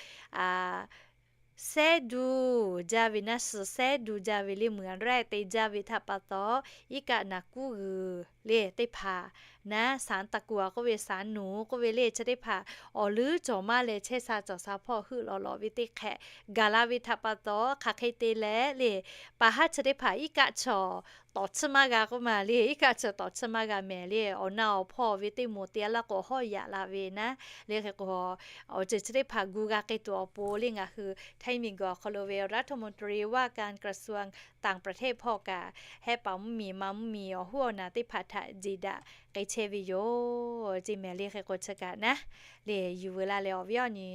sehˉ duˬ jaˇ ve naˉ, suhˍ sehˉ duˬ jaˇ ve le, meuꞈ rehˆ te jaˇ ve htaꞈ pa taw, iˉ kaˆ naˍ kuˉ g'uiˬ le teˇ hpaˍ naˉ, saˍ taˍ kuˬ a k'oˆ ve, saˍ nuˬ k'oˆ ve le, chi teˇ hpaˍ awˬ leuˉ cawˬ maˇ leh chehˇ sha cawˬ sha hpawˇ heuˆ lawꞈ lawꞈ ve teˇ hk'ehꞈ gaˬ la ve htaꞈ pa taw, hk'aˬ hk'e te leh le, pa haˉ chi teˇ hpaˍ iˉ kaˆ chaw tawˍ tsuhˇ maˇ g'a k'oˆ ma le. Iˉ kaˆ chaw tawˍ tsuhˇ maˇ g'a mehˍ le. Awˬ na awˬ hpawˇ ve teˇ moˍ te a laˇ k'o hawˉ yaꞈ la ve naˉ le. Hk'e k'o, awˬ ceuˬ chi teˇ hpaˍ gu g'a k'ai tuˬ awˬ pon le, ngaˬ hui Htaiˇ miˬ guiˬ awˬ hk'aw lo ve รัฐมนตรีว่าการกระทรวงต่างประเทศ ต่างประเทศ hpawˇ kaꞈ, hehˉ paˍ mvuhˇmiˬ ma mvuhˇmiˬ awˬ hoˉ awˬ naˍ teˇ hpaˍ htaꞈ jeˬ daꞈ k'ai chehˇ ve yoˬ. Ceˇ mehˍ le hk'e k'o chi kaꞈ naˉ, le yuˬ veu la leh awˬ viˉ awˬ nyi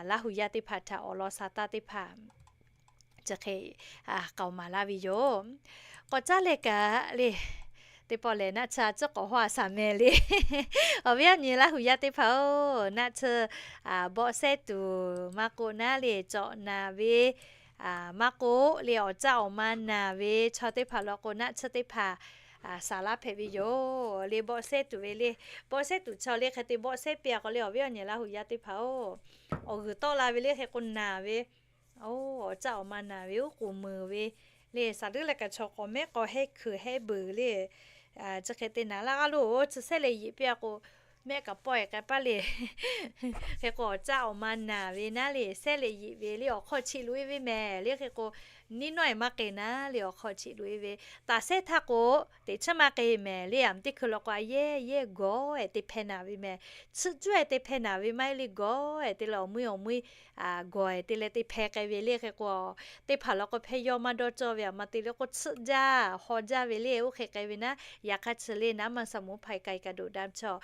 Laˇ hu yaˇ teˇ hpaˍ htaꞈ awˬ lawn sha taˇ teˇ hpaˍ chi hk'e k'aoˍ maˍ laˇ ve yoˬ. K'awꞈ caˉ leh kaꞈ le, teˇ pawˆ lehˬ naˆ tsuhˇ a tcuhˉ k'awꞈ hawˇ a shaˍ mehˍ le. Awˬ viˉ awˬ nyi Laˇ hu yaˇ teˇ hpaˍ-oˬ, naˆ tsuhˇ bawˆ sehˉ tuˬ maˇ k'oˆ naˉ le, cawꞈ naˍ ve maˇ k'oˆ le, awˬ caˆ awˬ ma naˍ ve chaw teˇ hpaˍ law k'o, naˆ tsuhˇ teˇ hpaˍ saˍ laˇ hpehꞈ ve yoˬ le. Bawˆ sehˉ tuˬ ve le, bawˆ sehˉ tuˬ chaw le hk'e te bawˆ sehˉ piˇ a k'o le, awˬ viˉ awˬ nyi Laˇ hu yaˇ teˇ hpaˍ-oˬ, awˬ g'uiˬ tawˆ la ve le hk'e k'o naˍ ve, awˬ caˆ awˬ ma naˍ ve, uˉ k'oˍ meuˍ ve le, saˍ duˉ leh kaꞈ chaw k'awꞈ mehˉ k'aw hehˉ hkui hehˉ beuˬ le, chi hk'e te naˍ laˇ a loˬ. Chi sehˉ leh yeꞈ piˇ a k'o, mehˆ kaꞈ pawehˬ k'ai paˇ le. Hk'e k'o awˬ caˆ awˬ ma naˍ ve naˉ le, sehˉ leh yeꞈ ve le awˬ hk'aw cheꞈ loꞈ e ve mehˍ le. Hk'e k'o neˇ nawˇ e maˇ k'e naˉ le awˬ hk'aw cheꞈ loꞈ e ve, taˍ sehˉ htaˇ k'o teꞈ chiˉ maˇ k'e mehˍ le. Aˬ teˇ hkui law k'o a yehˇ yehˇ gawˬ-e te hpehˇ naˍ ve mehˍ. Tsuhˆ juˇ e te hpehˇ naˍ ve maˇ heˆ le, gawˬ-e te leh awˬ mui awˬ mui gawˬ-e te leh te hpehˇ k'ai ve le. Hk'e k'o teˇ hpaˍ law k'o hpehˇ yawˇ maˇ dawˇ cawˇ ve, aˬ ma te le k'o tsuhˆ jaˇ haw jaˇ ve le, oˇ hk'e k'ai ve naˉ. Yaꞈ hk'aˇ chi le naˉ maˇ saˍ mvuhˇ hpaˍ k'ai kaꞈ doꞈ da chaw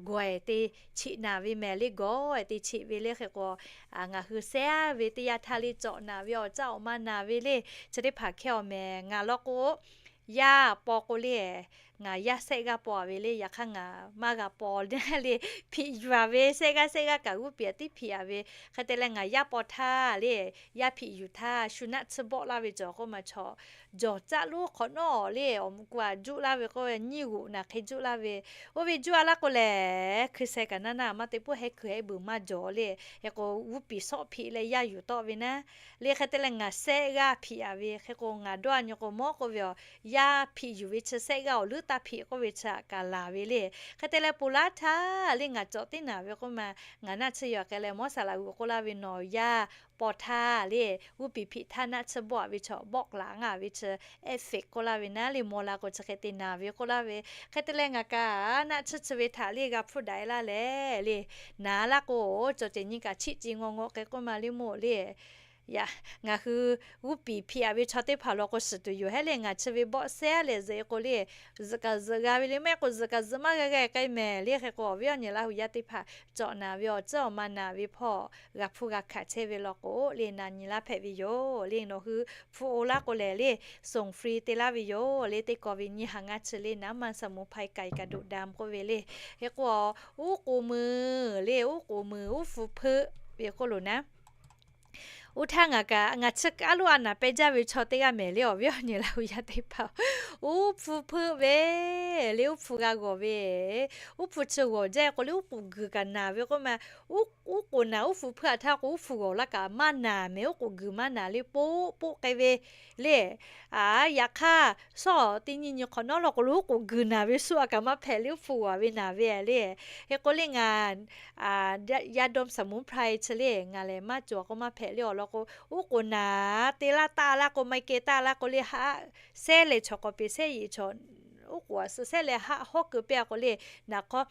gawˬ-e te cheꞈ naˍ ve mehˍ le, gawˬ-e te cheꞈ ve le. Hk'e k'o ngaˬ hui sehˉ ve teˇ yanˇ htaˇ le cawꞈ naˍ ve awˬ caˆ awˬ ma naˍ ve le, chi teˇ hpaˍ hkehˇ awˬ mehˍ. Ngaˬ law k'o yaˇ paw k'o le, ngaˬ yaˇ sehˆ g'aˇ paw a ve le. Yaꞈ hk'aˇ ngaˬ maˇ g'a paw le, hpiꞈ yuˬ a ve sehˆ g'aˇ sehˆ g'aˇ kaꞈ g'uˇ piˍ a tiˉ hpiꞈ a ve. Hk'e te leh ngaˬ yaˇ paw htaˇ le, yaˇ hpiꞈ yuˬ htaˇ shu naˆ tsuhˇ bawˆ laˇ ve cawˬ k'oˆ ma chaw, jawˬ caˆ lonˉ hk'awꞈ nawˉ le awˬ mvuh k'o a juˆ laˇ ve k'o, nyiˇ g'oꞈ naˬ hk'e juˆ laˇ ve. Oˇ ve juˆ a laˇ k'o lehˬ, hkui sheh kaꞈ naˇ naˇ maˇ te puiˉ hehˉ hkui hehˉ beuˬ maˇ jawˬ le. Hk'e k'o g'uˇ piˍ sawˆ hpiꞈ leh yaˇ yuˬ tawˆ ve naˉ le. Hk'e te leh ngaˬ sehˆ g'aˇ hpiꞈ a ve. Hk'e k'o ngaˬ dawˇ a nyi k'o mawˉ k'oˆ ve, awˬ yaˇ hpiꞈ yuˬ ve chi sehˆ g'aˇ awˬ leuˉ taˇ hpiꞈ k'oˆ ve chi kaꞈ laˬ ve le. Hk'e te leh ponˬ laˇ htaˇ le ngaˬ cawꞈ teˇ naˍ ve k'oˆ ma, ngaˬ naˆ tsuhˇ yaw k'ai leh mawˉ saˍ laꞈ g'uiˬ k'oˆ laˇ ve, nawˬ yaˇ paw htaˇ le g'uˇ piˍ hpiꞈ htaˇ naˆ tsuhˇ bawˆ a ve chaw bawˆ laꞈ ngaˇ ve chi effect k'oˆ laˇ ve naˉ le, maw la k'o chi hk'e te naˍ ve k'oˆ laˇ ve. Hk'e te leh ngaˬ kaꞈ naˆ tsuhˇ chi ve htaꞈ le g'a hpfuhˇ daꞈ e laˇ leh le, naˍ laˇ k'o cawˬ ceh nyi kaꞈ chiˆ ce ngaw ngaw k'ai k'oˆ ma le mawˬ le. Yaꞈ, ngaˬ hui g'uˇ piˍ hpiꞈ a ve chaw teˇ hpaˍ law k'o suhˍ tuˬ yoˬ hehˉ le. Ngaˬ chi ve bawˆ sehˉ leh zuhꞈ e k'o le, zuhꞈ kaꞈ zuhꞈ g'a ve le, maˇ heˆ k'o zuhꞈ kaꞈ zuhꞈ maˇ g'a g'a k'ai mehˍ le. Hk'e k'o awˬ viˉ awˬ nyi Laˇ hu yaˇ teˇ hpaˍ cawꞈ naˍ ve awˬ caˆ awˬ ma naˍ ve hpawˇ g'a hpfuhˇ g'a hkanˍ chehˇ ve law k'o le, na nyi laˇ hpehꞈ ve yoˬ le. Nawˬ hui hpfuhˇ o laˇ k'o lehˬ le, ส่งฟรี te laˇ ve yoˬ le. Teˇ kaw ve nyiˇ ha ngaˇ chi le naˉ maˇ saˍ mvuhˇ hpaˍ k'ai kaꞈ doꞈ da k'oˆ ve le. Hk'e k'o uˉ k'oˍ mui le, uˉ k'oˍ mui uˉ hpu hpeuˆ ve k'oˆ loˬ naˉ. Oˇ htaˇ ngaˬ kaꞈ ngaˬ chi kaˉ lo a naˍ peh jaˇ ve chaw teˇ g'aˇ mehˍ le, awˬ viˉ awˬ nyi Laˇ hu yaˇ teˇ hpaˍ, uˉ hpu hpeuˆ ve le, uˉ hpu g'a g'awˬ ve, uˉ hpu chi g'awˬ jaˇ k'o le, uˉ k'oˍ guiˬ kaꞈ naˍ ve k'oˆ ma, uˉ k'oˍ naˍ uˉ hpu hpeuˆ a htaˇ k'o uˉ hpu g'awˬ laˇ kaꞈ maˇ naˍ mehˍ, uˉ k'oˍ guiˬ maˇ naˍ le, poˆ poˆ k'ai ve le. Yaꞈ hk'aˇ sawˉ teˇ nyiˇ nyi hk'awꞈ nawˉ law k'o lo uˉ k'oˍ guiˬ naˍ ve suhˆ a kaꞈ maˇ hpehꞈ le, uˉ hpu g'awˬ ve naˍ ve le. Hk'e k'o le ngaˬ yaˇ dawˇ saˍ mvuhˇ hpaˍ chi le ngaˬ lehˬ maˇ cawˬ k'o maˇ hpehꞈ le awˬ lawn k'o, uˉ k'oˍ naˍ te laˇ taˇ laˇ k'o, maˇ kehˬ taˇ laˇ k'o le, haˆ sehˉ leh chaw k'awꞈ peꞈ sehˉ yeꞈ chaw, uˉ k'oˍ a suh sehˉ leh haˆ hawˉ keu piˇ a k'o le, naˍ hk'awˇ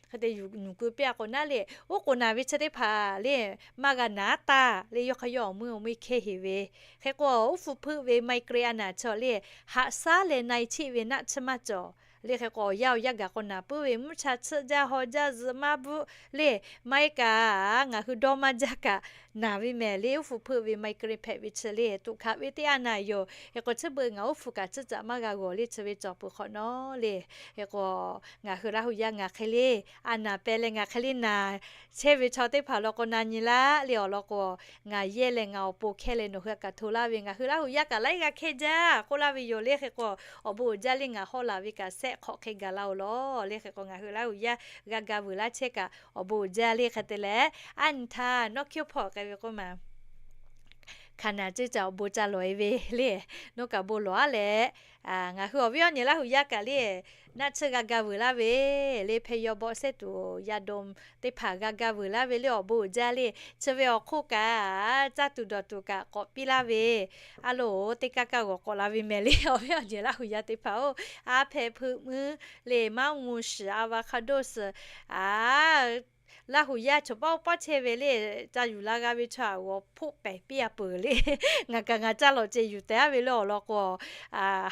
hk'e te yuˬ nuˬ keu piˇ a k'o naˉ le, uˉ k'oˍ naˍ ve chi teˇ hpaˍ le maˇ g'a naˍ taˇ le, yawˇ hk'a yawˇ awˬ mui awˬ mui hkeh heˍ ve. Hk'e k'o uˉ hpu hpeuˆ ve ไมเกรน a naˍ chaw le, haꞈ shaˉ leh na e cheˆ ve naˆ tsuhˇ maˇ cawˬ. Le hk'e k'o awˬ yanˇ awˬ yanˇ gaˬ k'o naˍ puiˉ ve, mvuhˇ cha tsuhˆ jaˇ haw jaˇ zuhꞈ maˇ bvuhˆ le, maˇ heˆ kaꞈ ngaˬ hui dawˇ maˇ jaˇ kaꞈ naˍ ve mehˍ le, uˉ hpu hpeuˆ ve ไมเกรน hpehꞈ ve chi le, tuꞈ hkanˍ ve teˇ a naˍ yoˬ. Hk'e k'o chi beuꞈ ngaˬ uˉ hpu kaꞈ tcuhˉ caꞈ maˇ g'a g'awˬ le, chi ve cawˬ peuˬ hk'awꞈ nawˉ le. Hk'e k'o ngaˬ hui Laˇ hu yaˇ ngaˬ hk'e le a naˍ peh leh ngaˬ hk'e le naˍ chehˇ ve chaw teˇ hpaˍ law k'o na nyi laˇ le awˬ lawn k'o, ngaˬ yehˇ leh ngaˬ awˬ pon hkehˇ leh nawˬ hui a kaꞈ hto laˇ ve, ngaˬ hui Laˇ hu yaˇ kaꞈ laiˉ g'a hkehˇ jaˇ k'oˆ laˇ ve yoˬ le. Hk'e k'o awˬ bon uiˍ jaˇ le ngaˬ hawˉ laˬ ve kaꞈ sehˆ hk'awꞈ hk'e gaˬ la-oˬ lawˬ le. Hk'e k'o ngaˬ hui Laˇ hu yaˇ g'a ga vuiˬ laˇ chehˇ kaꞈ awˬ bon uiˍ jaˇ le. Hk'e te leh a nyi htaˇ nawˉ hkiˇ hpawˇ k'ai ve k'oˆ ma, hkanˍ naˍ ceuˇ caꞈ awˬ bon ca lawˬ e ve le, nawˬ kaꞈ bon lawˬ a leh, ngaˬ hui awˬ viˉ awˬ nyi Laˇ hu yaˇ kaꞈ le naˆ tsuhˇ g'a ga vuiˬ laˇ ve le, hpehˇ yawˇ bawˆ sehˉ tuˬ yaˇ dawˇ teˇ hpaˍ g'a ga vuiˬ laˇ ve le awˬ bon uiˍ jaˇ le. Chi ve awˬ hk'oˆ kaꞈ caˇ tuˬ dawˬ tuˬ kaꞈ k'awꞈ piˇ laˇ ve, a loˍ teˇ kaˇ kaˇ g'awˬ k'awꞈ la ve mehˍ le awˬ viˉ awˬ nyi Laˇ hu yaˇ teˇ hpaˍ-oˬ, a hpehꞈ hpeuꞈ meuˇ le maˇ mvuh shiˍ avocado shiˍ a Laˇ huˍ yaˇ chaw pawˆ pawˆ chehˇ ve le, ca yuˬ la g'a ve chaw awˬ hpfuhˆ pehˍ piˇ a peuˬ le. Ngaˬ kaꞈ ngaˬ ca lawꞈ ceh yuˬ tehꞈ a ve le awˬ lawn k'o,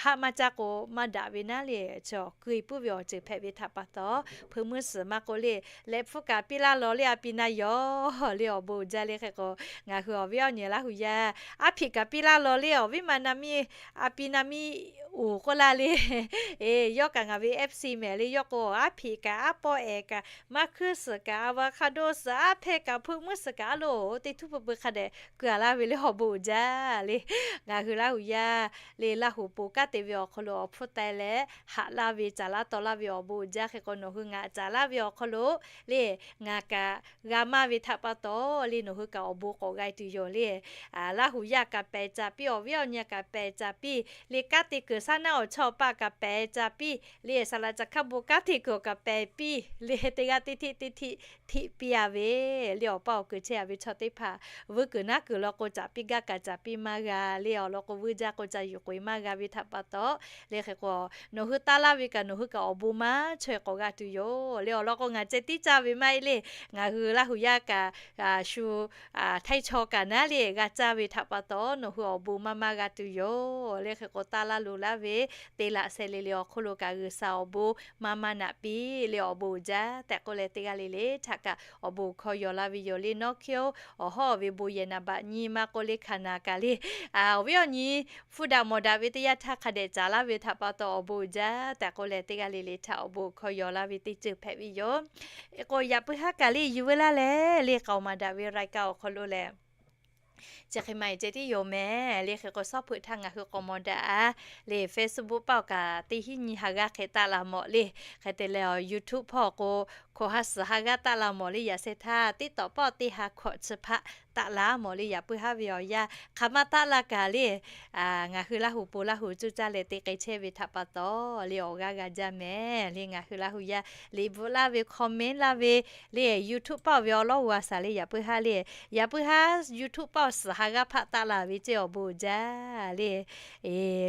haˆ maˇ caˇ k'o maˇ daꞈ ve naˉ le, chaw keu puiˉ ve awˬ ceuˬ hpehꞈ ve htaꞈ pa taw, hpeuꞈ meuˇ suhˍ maˇ k'oˆ le, leh hpfuhˇ kaꞈ piˇ laˇ law le, a pi na yawˬ le awˬ bon uiˍ jaˇ le hk'e k'o, ngaˬ hui awˬ viˉ awˬ nyi Laˇ huˍ yaˇ, aˉ hpiꞈ kaꞈ piˇ laˇ law le awˬ viˉ ma na miˇ, a pi na miˇ uˍ k'oˆ laˇ le. Yawˇ kaꞈ ngaˬ ve F C mehˍ le, yawˇ k'o aˉ hpiꞈ kaꞈ aˉ pawˆ ehˍ kaꞈ maˇ hkuiˇ suhˍ kaꞈ, avocado suhˍ aˉ hpehˇ kaꞈ, hpeuꞈ meuˇ suhˍ kaꞈ a loˬ, teˇ htuˉ peuˬ peuˬ hk'a dehꞈ keu a laˇ ve le awˬ bon uiˍ jaˇ le. Ngaˬ hui Laˇ huˍ yaˇ le, Laˇ huˍ po kanˉ te ve awˬ hk'aw lo awˬ hpfuhˇ taiˍ leh haꞈ laˇ ve, caˍ laˇ taw laˇ ve awˬ bon uiˍ jaˇ hk'e k'o, nawˬ hui ngaˬ caˍ laˇ ve awˬ hk'aw lo le, ngaˬ kaꞈ g'a maˇ ve htaꞈ pa taw le, nawˬ hui kaꞈ awˬ bon k'awꞈ g'a tuˬ yoˬ le. Laˇ huˍ yaˇ kaꞈ pehˍ caˍ piˇ, awˬ viˉ awˬ nyi kaꞈ pehˍ caˍ piˇ le, kanˉ te kuiˬ shaˉ naˆ awˬ chawˇ awˬ paˆ kaꞈ pehˍ caˍ piˇ le, saˍ laꞈ caˬ hkaˇ bon kanˉ te kuiˬ awˬ kaꞈ pehˍ piˇ le, teˇ g'aˇ teˇ htiˆ teˇ htiˆ htiꞈ piˇ a ve le, awˬ paˇ awˬ kuiˬ chehˇ a ve chaw teˇ hpaˍ vuiˇ kuiˬ naˉ kuiˬ law k'o, caˍ piˇ gaˇ kaꞈ caˍ piˇ maˇ g'a le, awˬ lawn k'o vuiˇ jaˇ k'o ca yuˬ k'oꞈ e maˇ g'a ve htaꞈ pa taw le hk'e k'o, nawˬ hui taˇ laˇ ve kaꞈ nawˬ hui kaꞈ awˬ bon maˇ chaweh k'awꞈ g'a tuˬ yoˬ le. Awˬ lawn k'o ngaˬ ceh tiˉ caˇ ve maˇ heˆ le, ngaˬ hui Laˇ huˍ yaˇ kaꞈ shu htaiˇ chaw kaꞈ naˉ le g'a caˇ ve htaꞈ pa taw, nawˬ hui awˬ bon maˇ maˇ g'a tuˬ yoˬ le hk'e k'o, taˇ laˇ lo laˇ ve teˇ laꞈ sheh le le awˬ hk'oˆ lo kaꞈ G'uiˬsha awˬ bon maˇ maˇ naꞈ piˇ le, awˬ bon uiˍ jaˇ tehꞈ k'oˆ leh, teˇ g'aˇ le le htaꞈ kaꞈ awˬ bon hkawˇ yaw laˇ ve yoˬ le. Nawˉ hkiˇ-oˬ, awˬ hawˉ ve bon yehˬ naˍ baꞈ nyi maˇ k'oˆ le, hkanˍ naˍ kaꞈ le, awˬ viˉ awˬ nyi hpfuhˇ daꞈ mawˬ daꞈ ve teˇ yanˇ htaˇ hk'a dehꞈ caˍ laˇ ve htaꞈ pa taw awˬ bon uiˍ jaˇ tehꞈ k'oˆ leh, teˇ g'aˇ le le htaꞈ awˬ bon hkawˇ yaw laˇ ve teˇ ceuˬ hpehꞈ ve yoˬ. K'o yaꞈ puiˉ haˉ kaꞈ le yuˬ veu laˇ leh le, k'aoˍ maˍ daꞈ ve รายการ awˬ hk'aw lo lehˬ, chi hk'e ma e ceh tiˉ yoˬ mehˍ le hk'e k'o, shawˉ hpeuꞈ htaˇ ngaˬ hui k'awꞈ mawˬ daꞈ a le, Facebook paˆ kaꞈ teˇ hinˉ nyi ha g'aˇ hk'e taˆ la mawˬ le, hk'e te leh YouTube hpawˇ k'o hkawꞈ ha suhˍ ha g'aˇ taˆ la mawˬ le, yaꞈ sheh htaˇ TikTok paˆ teˇ ha hkawꞈ chi hpaˆ taˆ la mawˬ le. Yaꞈ puiˉ haˉ ve awˬ yanˇ hk'aˬ ma taˆ la kaꞈ le, ngaˬ hui Laˇ huˍ po Laˇ huˍ cuˇ caˇ leh te k'ai chehˇ ve htaꞈ pa taw le, awˬ g'aˇ g'a jaˇ mehˍ le. Ngaˬ hui Laˇ huˍ yaˇ liꞈ bvuhꞈ laˇ ve, comment laˇ ve le, YouTube paˆ ve awˬ lawˉ g'a shaˍ le. Yaꞈ puiˉ haˉ le, yaꞈ puiˉ haˉ YouTube paˆ suhˍ ha g'aˇ hpaˆ taˆ la ve ceh awˬ bon uiˍ jaˇ le.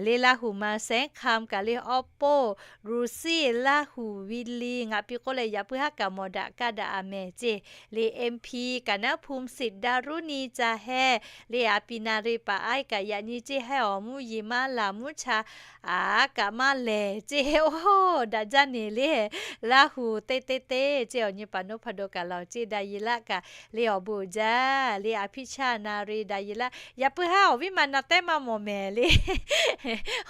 Le Laˇ huˍ ma sehˉ hk'am kaꞈ le, awˉ poˆ, Luˍsiˆ, Laˇ huˍ, Viˇliˇ ngaˬ pi k'oˆ leh, yaꞈ puiˉ haˉ kaꞈ mawˬ daꞈ kaˇ daꞈ a mehˍ ceh le, MP kaꞈ naˉ, Phum Sit, Daˍruˇniˆ ca heh le, a pi na re paˍ aiˉ kaꞈ yaꞈ nyi ceh heh awˬ mvuhˇ yeˬ maˇ laˬ mvuhˇ cha a kaꞈ maˇ lehˬ ceh, oˇ daꞈ jaˇ neˬ le. Laˇ huˍ teˇ teˇ teˇ ceh awˬ nyi paˍ noˉ hpaˍ do kaꞈ laˬ ceh, Daˍyeˍlaˆ kaꞈ le awˬ bon uiˍ jaˇ le, a hpiˇ chaˇ na re Daˍyeˍlaˆ. Yaꞈ puiˉ haˉ awˬ viˉ ma na tehˉ maˇ mawˬ mehˍ le.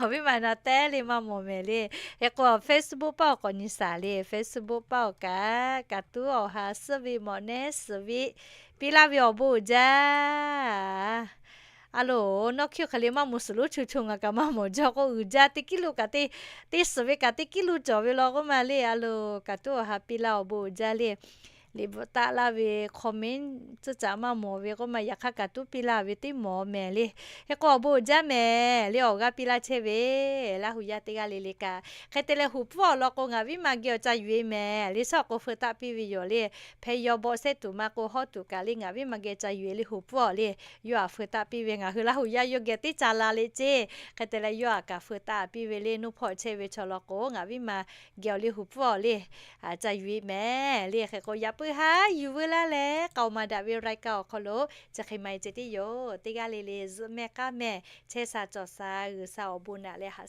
Awˬ viˉ ma na tehˉ le maˇ mawˬ mehˍ le. Hk'e k'o Facebook paˆ awˬ k'awꞈ nyi shaˍ le, Facebook paˆ awˬ kaꞈ kaˍ tuˉ awˬ ha suhˉ ve mawꞈ nehˉ suhˍ ve piˇ laˇ ve awˬ bon uiˍ jaˇ. A loˬ, nawˉ hkiˇ hk'e le maˇ mawˬ suhˍ lo cho cho ngaˬ kaꞈ maˇ mawˬ jaˇ k'o, uiˍ jaˇ teˇ kiˉ lo kaꞈ te, teˇ suhˍ ve kaꞈ teˇ kiˉ lo cawˬ ve law k'oˆ ma le. A loˬ, kaˍ tuˉ awˬ ha piˇ laˇ awˬ bon uiˍ jaˇ le. Liꞈ bvuhꞈ taˆ laˇ ve comment tcuhˇ caꞈ maˇ mawˬ ve k'oˆ ma, yaꞈ hk'aˇ kaˍ tuˉ piˇ laˇ ve teˇ mawˬ mehˍ le. Hk'e k'o awˬ bon uiˍ jaˇ mehˍ le, awˬ g'aˇ piˇ laˇ chehˇ ve Laˇ huˍ yaˇ teˇ g'aˇ le le kaꞈ. Hk'e te leh huˍ pfuhˇ awˬ lawn k'o, ngaˬ viˉ ma geh awˬ ca yuˬ e mehˍ le, shaˉ k'o feu taˆ piˇ ve yoˬ le. Hpeh yaw bawˆ shehˉ tuˬ maˇ k'o, hawˉ tuˬ kaꞈ le ngaˬ viˉ ma geh ca yuˬ e le huˍ pfuhˇ awˬ le. Yawˇ aꞈ feu taˆ piˇ ve, ngaˬ hui Laˇ huˍ yaˇ yawˇ geh teˇ ca la le ceh. Hk'e te leh yawˇ aꞈ kaꞈ feu taˆ piˇ ve le, nuˇ hpawˇ chehˇ ve chaw lawn k'o, ngaˬ viˉ ma geh awˬ le huˍ pfuhˇ awˬ le ca yuˬ e mehˍ le. Hk'e k'o yaꞈ puiˉ haˉ yuˬ veu laˇ leh, k'aoˍ maˍ daꞈ ve รายการ awˬ hk'aw lo chi hk'e ma e ceh tiˉ yoˬ. Teˇ g'aˇ le le zuhꞈ mehˆ k'aˉ mehˍ, chehˇ sha cawˬ sha, G'uiˬsha awˬ bon naꞈ leh ha